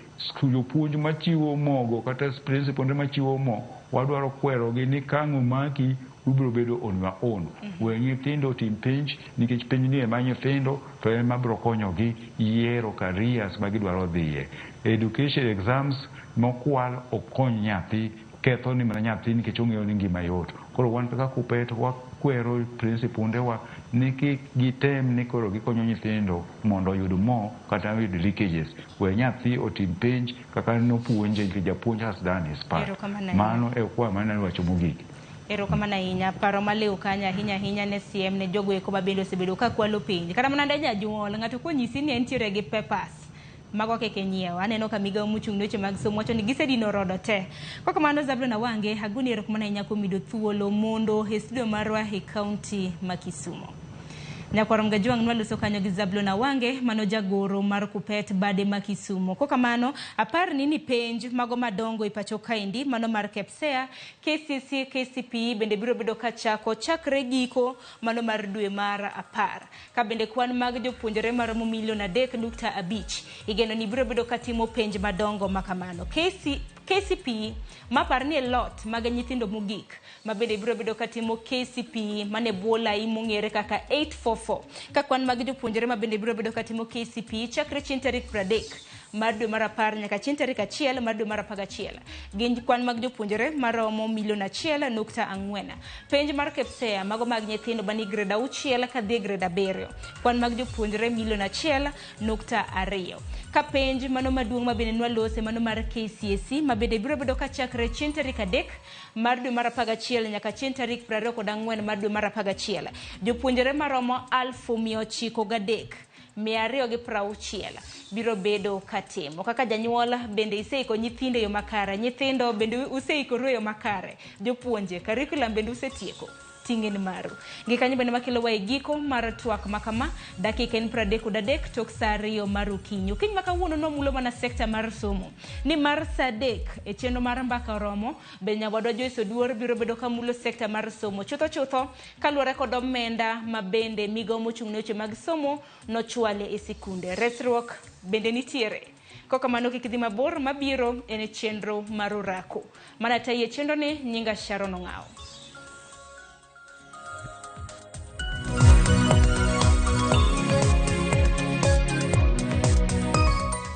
Jopuonj machiwo mogo kata principal machiwo mo, wadwaro kwerogi ni ka ang' omaki ubiro bedo on your own. We nyithindo otim penj nikech penj ni ema nyithindo to ema biro konyogi yiero careers ma gidwaro dhiye. Education exams mokwal ok kony nyathi, ketho ni mana nyathi nikech ong'eyo ni ngima yot. Koro wan kaka Kuppet wakwero principundewa ni kik gitem ni koro gikonyo nyithindo mondo oyud mo kata oyud leakages. We nyathi otim penj kaka nopuonje nikech japuonj has done his part. Mano e kwa mane wacho mogik. Erokamano ahinya. Paro maliw kanyo ahinya ahinya ne siem ne jogo eko ma bende osebedo ka kwalo penj. Kata mana ne janyuol, ng'ato konyisi ni entiere gi papers mago kik inyiew. Aneno ka migawo mochung' ne weche mag somo wacho ni gisedino rodo te. Kokamano Zablon Awange, agoni erokamano ahinya kuom yudo thuolo mondo e studio marwa e kaunti ma Kisumo. Nyakwar Mgajwang' nwaloso kanyo gi Zablon Awange mano jagoro mar Kuppet bade ma Kisumo. Kokamano apar ni penj mago madongo e pacho kaendi mano mar KPSEA, KCSE, KCPE bende biro bedo kachako chakre giko mano mar dwe mar 10. Ka bende kwan mag jopuonjre maromo milion 3.5 igeno ni biro bedo katimo penj madongo makamano. KCPE mapar ni e lot mag nyithindo mogik ma bende biro bedo katimo KCPE mane bwo lai mong'ere kaka 844. Ka kwan mag jopuonjre ma bende biro bedo katimo KCPE chakre chieng' tarik 30 mar dwe mar 10 nyaka chieng' tarik 1 mar dwe mar 11 gin kwan mag jopuonjre maromo milion 1.4. Penj mar KPSEA mago mag nyithindo mani grade 6 kadhi e grade 7 kwan mag jopuonjre milion 1.2. Ka penj mano maduong' ma bende nwalose mano mar KCSE ma bende biro bedo kachakre chieng' tarik 3 mar dwe mar 11 nyaka chieng' tarik 24 mar dwe mar 11 jopuonjre maromo 903,260 biro bedo katimo. Kaka janyuol bende iseiko nyithindo e yo makare, nyithindo bende useikoru e yo makare, jopuonje curriculum bende usetieko, ting'en maru. Gi kanyo bende makelo wa e giko mar twak makama, dakika en 33 tok saa 2 mar okinyi. Okinyi ma kawuono nomulo mana sekta mar somo, ni mar saa 3 e chenro mar mbaka oromo, be nyawadwa Joyce Oduor biro bedo kamulo sekta mar somo chutho chutho kaluwore kod omenda ma bende migawo mochung' ne weche mag somo nochwale e sikunde. Resruok bende nitiere. Kokamano kik idhi mabor, mabiro en chenro mar orako. Mana tayi e chenro ni nyinga Sharon Ong'awo.